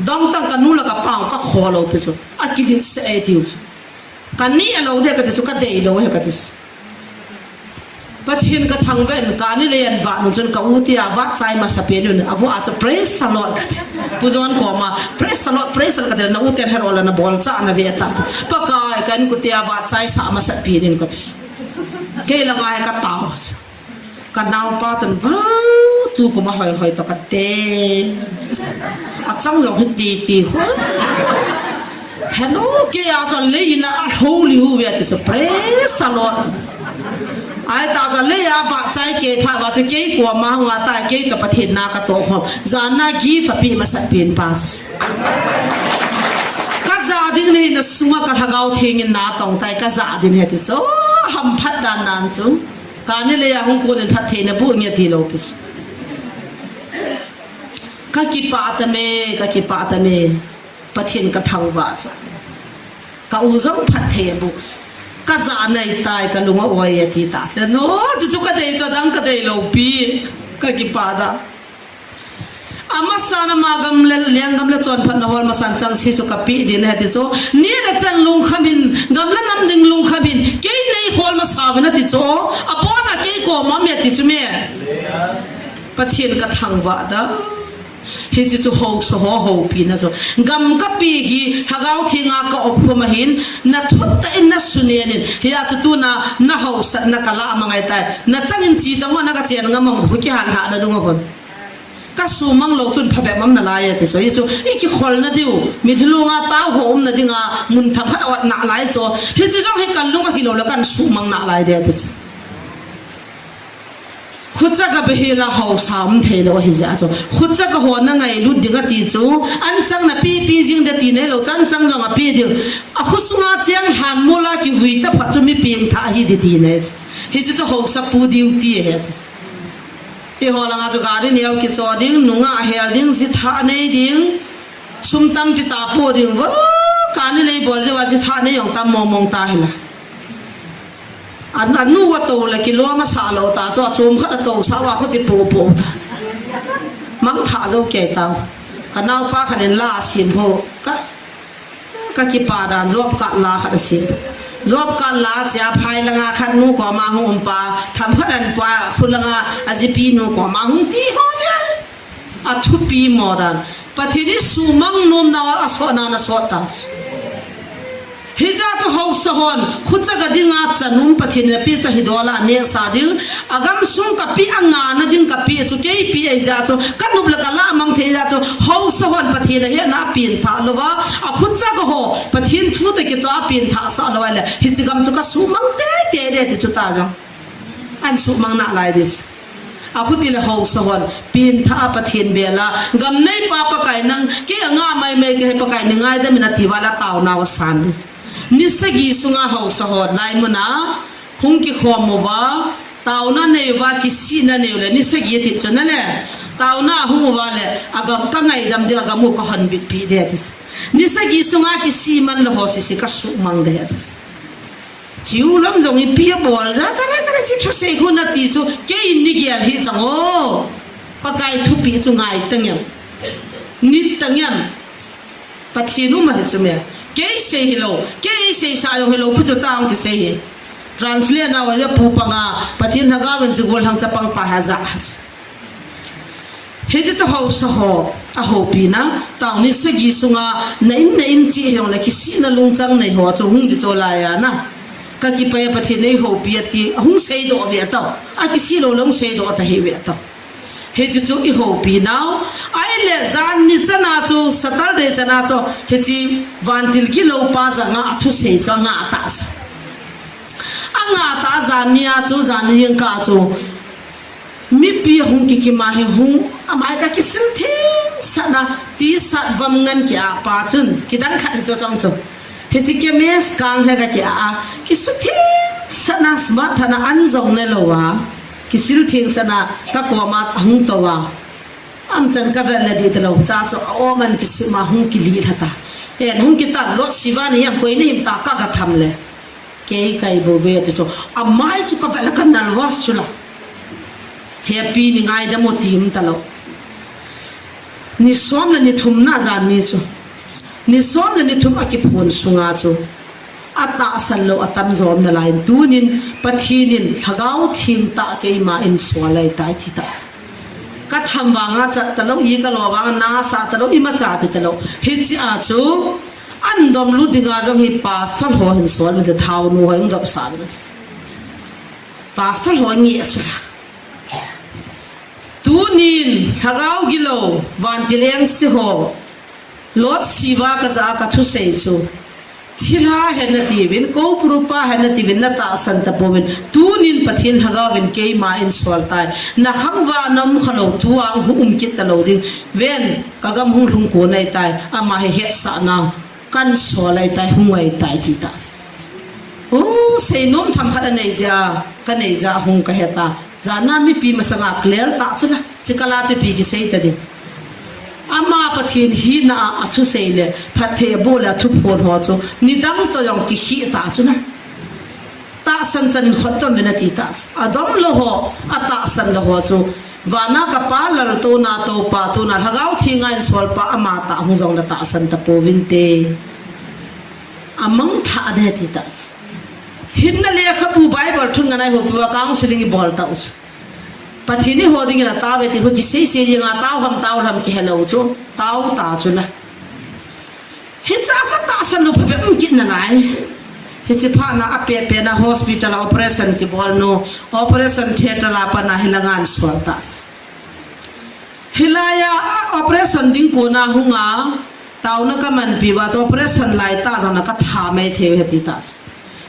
Dong tang ka nu le ka pa ka kho lou pi chu. A kilit sa ai ti chu. Ka ni a lou de ka ti chu ka dei lou he ka ti. Pathen ka thangvah in kani le an vah nu chun ka u tia vah chai masa pen un. A gu a chu praise the Lord ka ti. Pu John koma praise the Lord, praise the Lord ka ti na u ten her ola na bol cha na ve ta. Pakai kan ku tia vah chai sa masa pen in ka ti. Kei la ngai ka tao. Ka nau pa chun va tu kuma hoi hoi to ka te. A chang long hi ti ti ho. Hello, kei a chun le ina a Holy hu ve ti chu, praise the Lord. Ai ta ka le ya va chai ke pha va chu kei ko ma hu ta kei ka Pathen na ka to khom. Jan na gift a pi ma sat pin pa chu. Ka ja ding nei na sunga ka Lhagao Theng in na tong tai ka ja ding he ti chu. Ham phat dan dan chu. Ka ni le ya hung ko nen phat thei na bu nge ti lo pi chu. Ka kipah ta me, ka kipah ta me. Pathen ka thangvah chu. Ka u jong phat thei a bu. Ka ja nai tai ka lung a oi a ti ta. Che no, chu chu ka dei chu dang ka dei lo pi. Ka kipah da. Ama sana ma gam le leng gam le chon phat na hol ma san chang si chu ka pi din he ti chu. Ni le chan lung kham hin, gam le nam ding lung kham hin. Kei nei hol ma sa ve na ti chu. A bona kei ko ma me ti chu me. Pathen ka thangvah da. Hichi chu hausa ho hopi na chu. Gam ka pi hi Lhagao Theng a ka op khum a hin, na thut ta in na sunen in. Hi a chu tu na, na hausa na ka la ma ngai tai. Na chang in chi ta mo na ka chen nga mong khu ki han ha na dung a hon. Ka sumang lo tun pha be mam na lai e ti chu. Hi chu, i ki khol na diu. Mi thilung a tau ho um na ding a, mun tham khat a ot na lai chu. Hichi jong hi kan lung a hi lo la kan sumang na lai de ti chu. Khucha ka behela hausa um thei lo hi ja chu. Khucha ka ho na ngailut ding a ti chu. An chang na pi pi jing de ti nei lo chan chang jong a pi ding. A khu sunga chiang han mula ki vui ta phat chu mi ping tha hi di ti nei. Hi chu chu hausa pu diu ti he. Ti ho langa chu gari neo ki cho ding, nunga hel ding, ji tha nei ding. Sum tampi ta po ding vo, ka ni lei bol je wa ji tha nei jong tam mong mong ta hi la. An, anu wa to le kilo ma sa lo ta, chu a chom khat a to sa wa kho ti po po ta. Mang tha jo ke ta. Ka nau pa khan in la sim ho. Ka, ka kipa dan job card la khat a sim. Job card la chia phai langa khat nu ko ma hung um pa. Tham khat an pa khu langa a ji pi nu ko ma hung ti ho vel. A thupi mo dan. Pathen i sumang nom na a sot na na sot ta. Hi ja chu hausa hon, khucha ka ding a chan um Pathen na pi cha hi dola ne sa ding. A gam sung ka pi a nga na ding ka pi chu kei pi ai ja chu. Ka nup la ka la mang thei ja chu hausa hon Pathen a he na pin tha lo va. A khucha ka ho, Pathen thu te ki to a pin tha sa lo le. Hi chi gam chu ka sumang te te de ti chu ta jo. An sumang na lai dis. A khuti le hausa hon, pin tha a Pathen bela, gam nei pa Pakai nang, ke a nga mai mai ke he Pakai ni ngai da mina ti vala tau na wa san dis. Ni sagi sunga hausa hon, lai muna, hung ki khom mo va, tau na nei va, ki si na nei le, ni sagi ti chu na le, tau na hung va le, a gam ka ngai dam de, a gam u ka hon bit pi de dis. Ni sagi sunga ki si man le ho si si ka sumang de dis. Chiu lam jong i pi a bol ja, kare, kare, chi thu sei khu na ti chu, kei in ni gial hi tang o. Pakai thupi chu ngai tang em. Ni tang em. Pathen u ma hi chu me. Kei sei hi lo, kei sei sa jong hi lo, pu chu tang ki sei hi. Translate na wa ya pu panga, Pathen na ga wen chu gol hang cha pang pa ha ja. Hichi chu hausa ho, a hopi na, tau ni sagi sunga, na in, na in chi hiong le kisihna lungchang nei ho chu hung di chu lai a na. Ka kipah a Pathen nei hopi a ti, a hung sei doh ve a tau. A kisih lo le hung sei doh ta hi ve a tau. Hichi chu i hopi nau. Ai le jan ni chana chu, Saturday chana chu, hichi vantil kilo pa ja nga a thu sei chu a nga ta chu. A nga ta jan ni a chu, jan ni jing ka chu. Mipi hung kikima hi hung, amai ka kisil thim sana, ti sat vam ngan ki a pa chun, kidang khat hi chu chang chu. Hichi kemes kang he ka ki a, kisu thim sana smart thana an jong ne lo a, kisil thim sana ka koma hung to a. Am chan ka vel le di te lo cha chu a om an kisima hung kili thata. En hung kitan lo siva ni yam koi ni him ta ka ga tham le. Kei kai bo ve ti chu. Amai chu ka vel ka nervous chu la. Happy ni ngai da mo tim ta lo. Ni som le ni thum na jan ni chu. Ni som le ni thum a kiphun sunga chu. A tahsan lo a tam jom na lai tunin Pathen in Lhagao Theng ta keima in sual lai tai ti ta. Ka tham vanga chat ta lo, i ka lo vanga na sa ta lo, i ma cha ti ta lo. Hichi a chu An dom lut dinga jong hi pastor ho hin sol mite, thau nu ho hin dop sa mite. Pastor ho nge a sula. Tunin, Lhagao gilo, vantil engse ho, Lord Shiva ka ja ka thusei chu. Thilha he natiuvin, Kouprupa he natiuvin, natahsan tapouvin. Tunin Pathen Lhagaovin keima einsol tai. Nakhangvah a naum khalou, tua hung um kit talou ding. Ven, kagam hung lhung kon ahitai. Ama hi hetsahna kansol ahitai, hung ahitai, ati tah. O, seinom themkhat anei jeh a, kanei jeh a hung kahe ta. Jana mipi masanga clear tah chu la. Chikala chu ipi kisei ta ding. Ama Pathen hina a, athusei le, phatthei aboh le, athuphon ho chu nidang toh jong kikhih tah chu la. Tahsan chan in khut toh min ati tah chu. Adom lou ho, atahsan lou ho chu. Vana kapa laltouna, toupa touna, Lhagao Theng a einsol pa, ama tah hung jong natahsan tapouvinte. Amang thah de ati tah chu. Hinna lekhabu Bible thun nganai ho pua counseling ibol tah chu. Pathen in eiho dingin atao ve ti ho kisei sei dinga tao ham tao lou ham kihelou chu. Tao tah chu la. Hiche a chu tahsan lou phabep um kit nalai. Hiche phat na apehpeh na hospital a operation kibol nu. Operation theatre a pat na hilanga einsol tah chu. Hilai a, a, operation ding kona hung a, taona kamanpi uva chu operation lai tah jong na katha mai thei u ahi ati tah chu.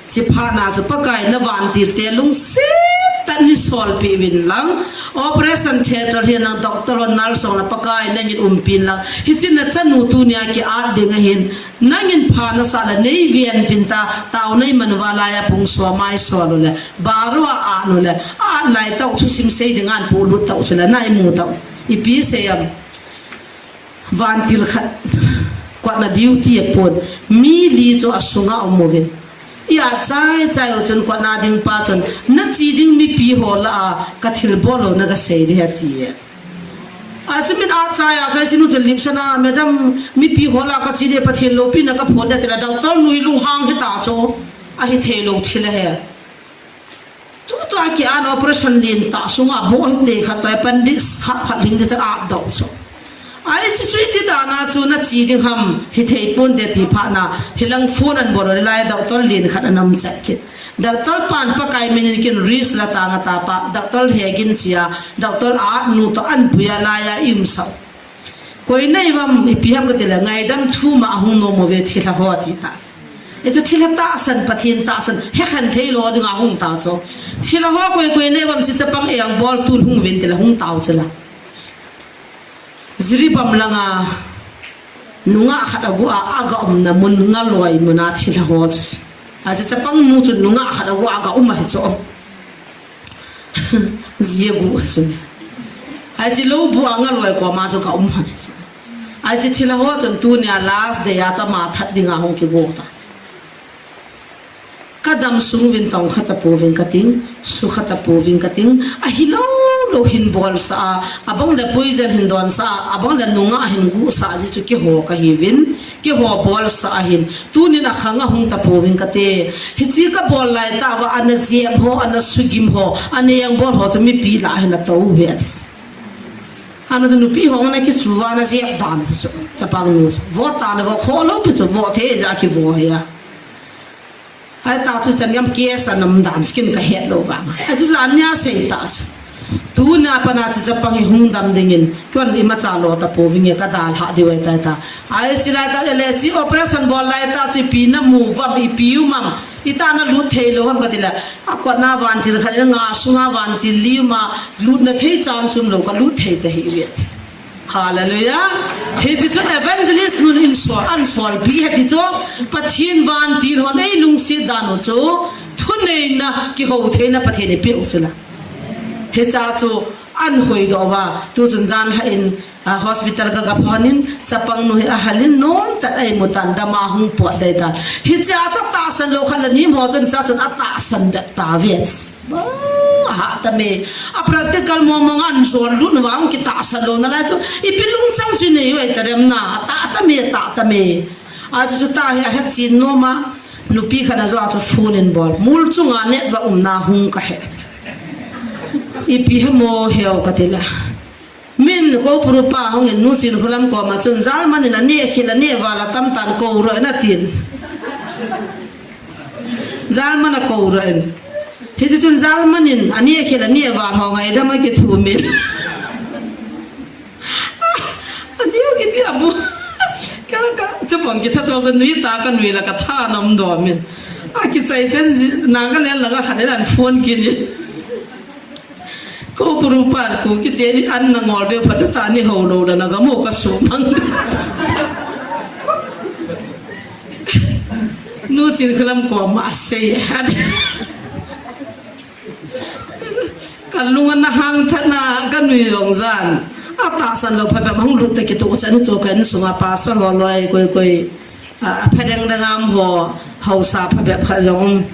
Chuphat na chu Pakai na vantil te lungset tah in neisolpeh uvin lang. Operation theatre hi nang doctor ho nurse ho na Pakai nangin umpi in lang. Hiche nachanu tunia ki-at ding ahin. Nangin pha nasah le neivenpi in ta, taona iman uva lai a pung som a isol u le, baro a at u le, at lai tah u thusim sei dinga eipuilut tah u chu le, na imu tah u. Ipi sei am. Vantil khat, kotna duty apon, mi li chu asunga aum uvin. I-at chai chai u chun kotna ding pa chun, nache ding mipi ho lah a, kathilbol lou na kasei ding ahi ati e. Achu min-at chai a, chai chinu chun limsana, Madam, mipi ho lah a kache ding, Pathen loupina kaphon ding ati le, doctor nu hi lunghang hita chu, ahithei lou thil ahi. Tutua ki-at operation lentah sunga boh hite khat toh appendix khat khat lhing ding chu at doh chu. Ahi chu, chuti dan a chu nache ding ham, hithei ponte ti phat na, hilang phone anabol u le lai doctor len khat ana um chet kit. Doctor pan Pakai min in kin risk la tang ata pa, doctor hegin chia, doctor at nu toh anapui a lai a i-umsah u. Koi nai uvam ipi ham kati le, ngaidam thum a hung nom uve thilha ho ati tah. Hichu thilha tahsan, Pathen tahsan, hekhen thei lou dinga hung tah chu. Thilha ho koi koi nai uvam chu chapang engbol tun hung uvin ti le hung tah u chu la. Jiribam langa nungah khat aguh a, aga umna mun Ngaloi mun a thilha ho chu. Achu chapang nu chu nungah khat aguh a aga um ahi chu. Ji aguh ahi chu. Ahi chu lou bu a Ngaloi koma chu aga um ahi chu. Ahi chu thilha ho chun tunia last day a chu ama that dinga hung kigo tah chu. Kadam sung uvin tongkha tapouving kating, sukha tapouving kating, ahilou lou hin bolsah a, abang le poison hin donsah a, abang le nungah hin guhsah a, ji chu keiho kahiuvin, keiho bolsah ahin, tunin akhang a hung tapouving kate, hiche kabol lai tah uva, ana jep ho, ana sugim ho, ana engbol ho chu mipi lah a hin atou uve ati. Ana chu nupi ho ana kichu uva ana jep dan chu, chapang nu chu, vo tah na vo kho lou pi chu, vo thei jeh a kivo ahi a. Ahi tah chu chan gam case ana um dan chu kin kahet lou vang. Ahi chu jan nia sei tah chu. Tuna pat a chu chapang hi hung dam dingin, kon imacha lo tapouving e kadalhah diu ahitai ta. Ahi chu lai tah le chu operation bol lai tah chu ipi namu uvam ipi um am. Itah nalut thei lou ham kati le. Akotna vantil khat in nga sunga vantil li um a lutna thei chance um lou kalut thei tahih uve. Hallelujah. Hiche chu evangelist nun in sol, ana solpeh ahi ti chu. Pathen vantil hon eilungset dan u chu. Thuneina, kihoutheina Pathen in eipeh u chu la. Hiche chu ana hoidoh uva. Tuchun janhi in, a, hospital kaga phone in, chapang nu hi ahal in, nomtah a eimu tan, dam a hung pot dei tan. Hiche a chu tahsan lou khat le ni mo chun cha chun atahsan bep tauve. Ba, aha, tame. A practical mong mong a ana jol lut uva hung kitahsan lou nalai chu. Ipi lungchang chu nei u ahi ta dem na. Atah tame, atah tame. Achu chu tah hi ahet chen nom a. Nupi khat a jo a chu phone in bol. Mol chunga network umna hung kahe. Ipi hemo heu kati le. Min Kouprupa hung in nu Chinkholam koma chun jalman in aneh khel aneh val atam tan kou ro in atin. Jalman akou ro in. Hiche chun jalman in aneh khel aneh val ho ngaidam akithum in. Aneh kiti abu. Ka, ka, chu Kon kitha chol chu nui ta ka nui la ka tha nom dom in. A kichai chen ji, na ka len la ka khat in an phone kit in. Ko puru pa ko kiti an na ngol de pha ta ni ho lo da na ga mo ka su mang. Nu Chin Khulam ko ma sei. Ka lung ana hang tha na ka nui jong jan. A tahsan lou phabep hung lut ta kitoh chan chu ka insunga pastor ho loi koi koi. A, a pha deng deng am ho, haosa phabep khat jong um.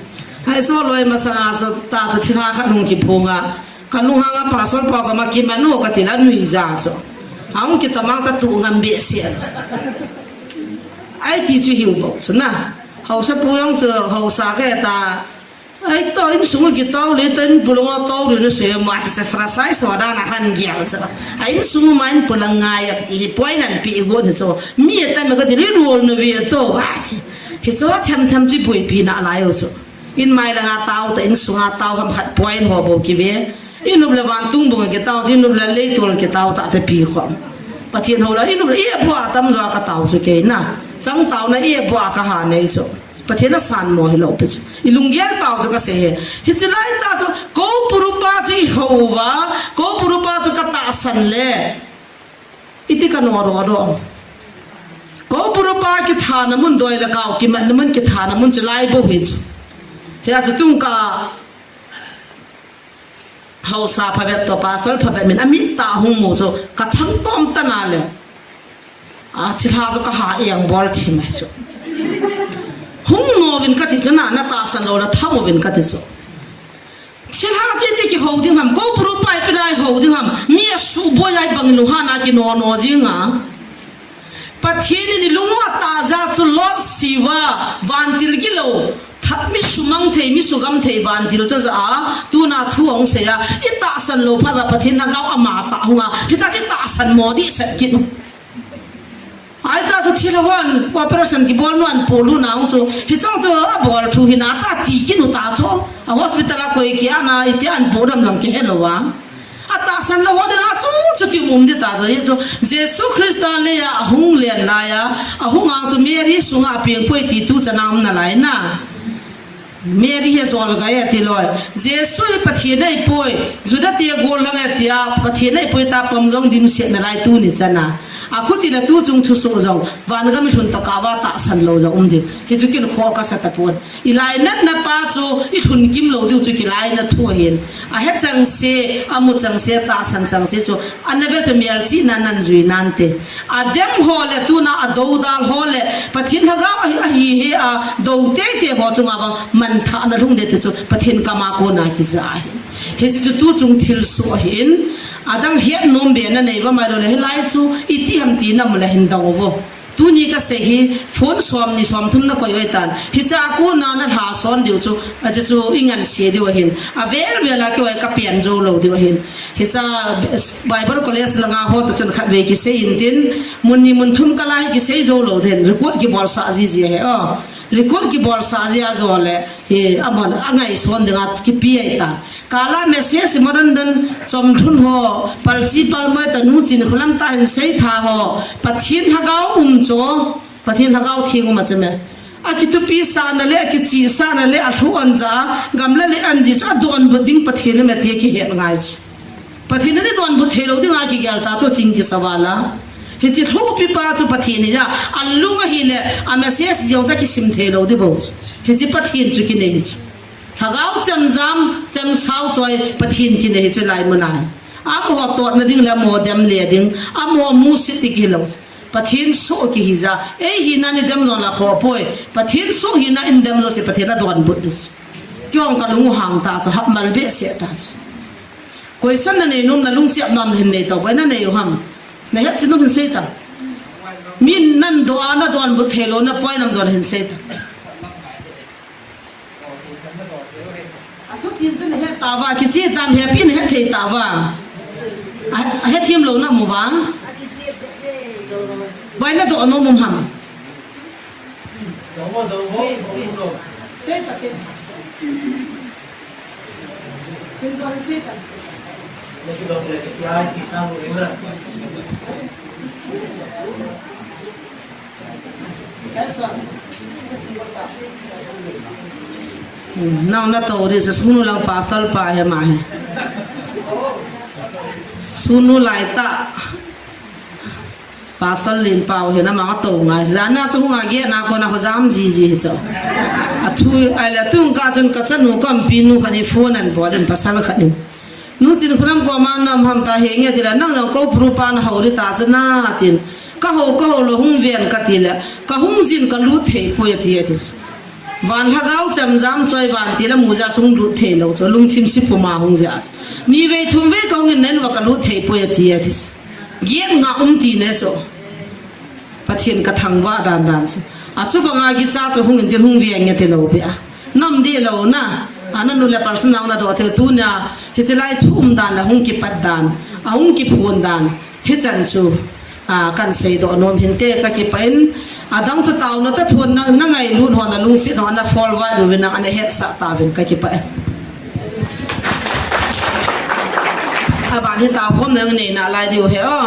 Hai chu loi masanga chu ta chu thilha khat hung kiphong a. Ka lunghang a pastor pa ka ma kiman u ka ti la nui ja chu. A hung kitamang ka tu ngam behseh. Ai ti chu hiu bou chu na. Haosa pu jong chu haosa ka ta. Ai to insung a kitao le ta in pulong a tao le na se ma ti cha fra sai so da na han gial cha. Ai insung ma in pulang ngai ap ti hi poi nan pi go ni cho. Mi ta me ka ti le ruol na ve to ba ti. Hi cho tham tham chi pui pi na lai o cho. In mai la nga tao ta insung a tao ham khat poi ho bo ki ve. In up le van tung bung a kitao ti in up le lei tol kitao ta te pi khom. Pathian ho la in up le e bo a tam jo ka tao chu ke na. Chang tao na e bo a ka ha nei cho. Pathian a san mo hi lo pe chu. I lunggel pau chu ka sei hi. Hi chi lai ta chu, ko puru pa chu i ho va, ko puru pa chu ka tahsan le. I ti ka no ro ro. Ko puru pa kithana mun doi la kau, kimatna mun kithana mun chu lai bo hi chu. Hi a chu tung ka Haosa phabep to pastor phabep min a mit ta hung mu chu ka thang tom ta na le. A thilha chu ka ha iang bol thi mai chu. Hung mo vin ka ti chu na, na tahsan lou la tham mo vin ka ti chu. Thilha chu i ti ki ho ding ham, ko puru pai pi lai ho ding ham, mi a su boi ai bang lu ha na ki no no jing a. Pathian in i lung u a ta ja chu Lot siva vantil gilo. That mi sumang thei, mi sugam thei vantil chu ja a, tuna thu hung sei a, i tahsan lou phat va Pathian na gau ama ta hung a, hi cha chu tahsan mo di set kin. Ai cha chu thil hon, operation ki bol nuan pu lu nang chu, hi chang chu a bol thu hi na ta ti kin u ta chu, a hospital a koi ki ana, i ti an pu dam dam ki he lou a. A tahsan lou ho ding a chu, chu ti um di ta chu, chu Jesu Christa le a, a hung len lai a, a hung ang chu Mary sunga a piang poi ti tu cha na um na lai na. Mary he jol ga e ti loi. Jesu hi Pathian nei poi, Juda te gol lang e ti a, Pathian nei poi ta pom jong dim se na lai tu ni cha na. A khuti la tu chung thu so jong, van ga mi lhun ta ka va tahsan lou jong um di. Hi chu kin kho ka sa ta pon. I lainatna pa chu i lhun kim lou diu chu kilainat thu ahin. A he chang se, a mu chang se, tahsan chang se chu a na vel chu melchihna nan jui nante. A dem ho le tuna a dodal ho le Pathian lhagao ahi, ahi he a do teitei ho chunga vang manthahna lhung de ti chu Pathian kama kona kija ahi. Hiche chu tu chung thilsoh ahin. A dang het nom be na nei va mai lou le hilai chu iti ham ti na mu le hin dong uvo. Tuni ka sei hi, phone som ni som thum na koi oi tan. Hicha a kona na lha son diu chu, a chu chu i ngan se diu ahin. A vel vel a kei ka pian jou lou diu ahin. Hicha Bible College langa ho ta chun khat vei kisei in tin, mun ni mun thum ka lai kisei jou lou den. Record kibol sa ji ji he. Oh, record kibol sa ji a jo le. Hi, a mon, a ngai son ding a kipi ai ta. Kala message mo don don chom thun ho, palchi palmoi ta nu chin khulam ta hin sei tha ho. Pathian lhagao um cho, Pathian lhagao thing um a che me. A kitupi sa na le, a kichi sa na le, a thu on ja, gam le le an ji cho, a don bu ding Pathian me ti kihet ngai. Pathian in i donbut thei lou dinga kigel ta chu ching kisa vala. Hiche lhupi pa chu Pathian hi a, a lung ahi le, a message jong cha kisim thei lou di bou chu. Hiche Pathian chu kinei hi chu. Lhagao chemjam, chemsao choi Pathian kinei hi chu lai mun a. Amaho totna ding le amaho dem le ding, amaho musit ding hi lou. Pathian soh kihi ja, ei hina nei dem jong la khoh poi. Pathian soh hina in dem lou se Pathian a donbut di chu. Kihong ka lung u hang ta chu, hap mal behseh ta chu. Koisan na nei nom na lungsiat nom hin nei tao, vai na nei u ham. Na het chin nom hin sei ta. Min nan do a na donbut thei lou na poi nam don hin sei ta. A thu chin chu na het ta va, kichi tam he pi na het thei ta va. A, a het thim lou na mu va. Vai na do nom um ham. Sei ta, sei ta. Kin to sei ta, sei ta. Lekin dong lekin ya ki sang ringra. Nau na to ri se sunu lang pastor pa he ma he. Sunu lai ta. Pastor Lin Pau he na ma to ngai. Jana chu hung a ge na ko na ho jam ji ji he so. A thu ai la tung ka chun ka chanu ka pi nu kha ni phone an bol in pasal kha in. Nu Chin Khunam ko ma nam ham ta he nge ti la nang jong ko pru pa na ho ri ta chu na tin. Ka ho ka ho lo hung ven ka ti la. Ka hung jin ka lut thei poi a ti a ti. Van lhagao cham jam choi van ti la mu ja chung lut thei lo chu lungthim si puma hung ja. Ni vei thum vei ka hung in nen va ka lut thei poi a ti a ti. Giet nga um ti ne chu. Pathian ka thangvah dan dan chu. A chu banga kicha chu hung in tin hung viang nge ti lo pia. Nam di lo na. A na nu le personal na do thei tu na. Hi chi lai thu um dan la hung kipat dan. A hung kiphun dan. Hi chan chu. A kan sei do nom hin te ka kipa in. A dang chu tau na ta thun na, na ngai lut ho na lungsit ho na forward lu vin na ana het sa ta vin ka kipa in. A ban hi tau khom na nei na lai diu he o.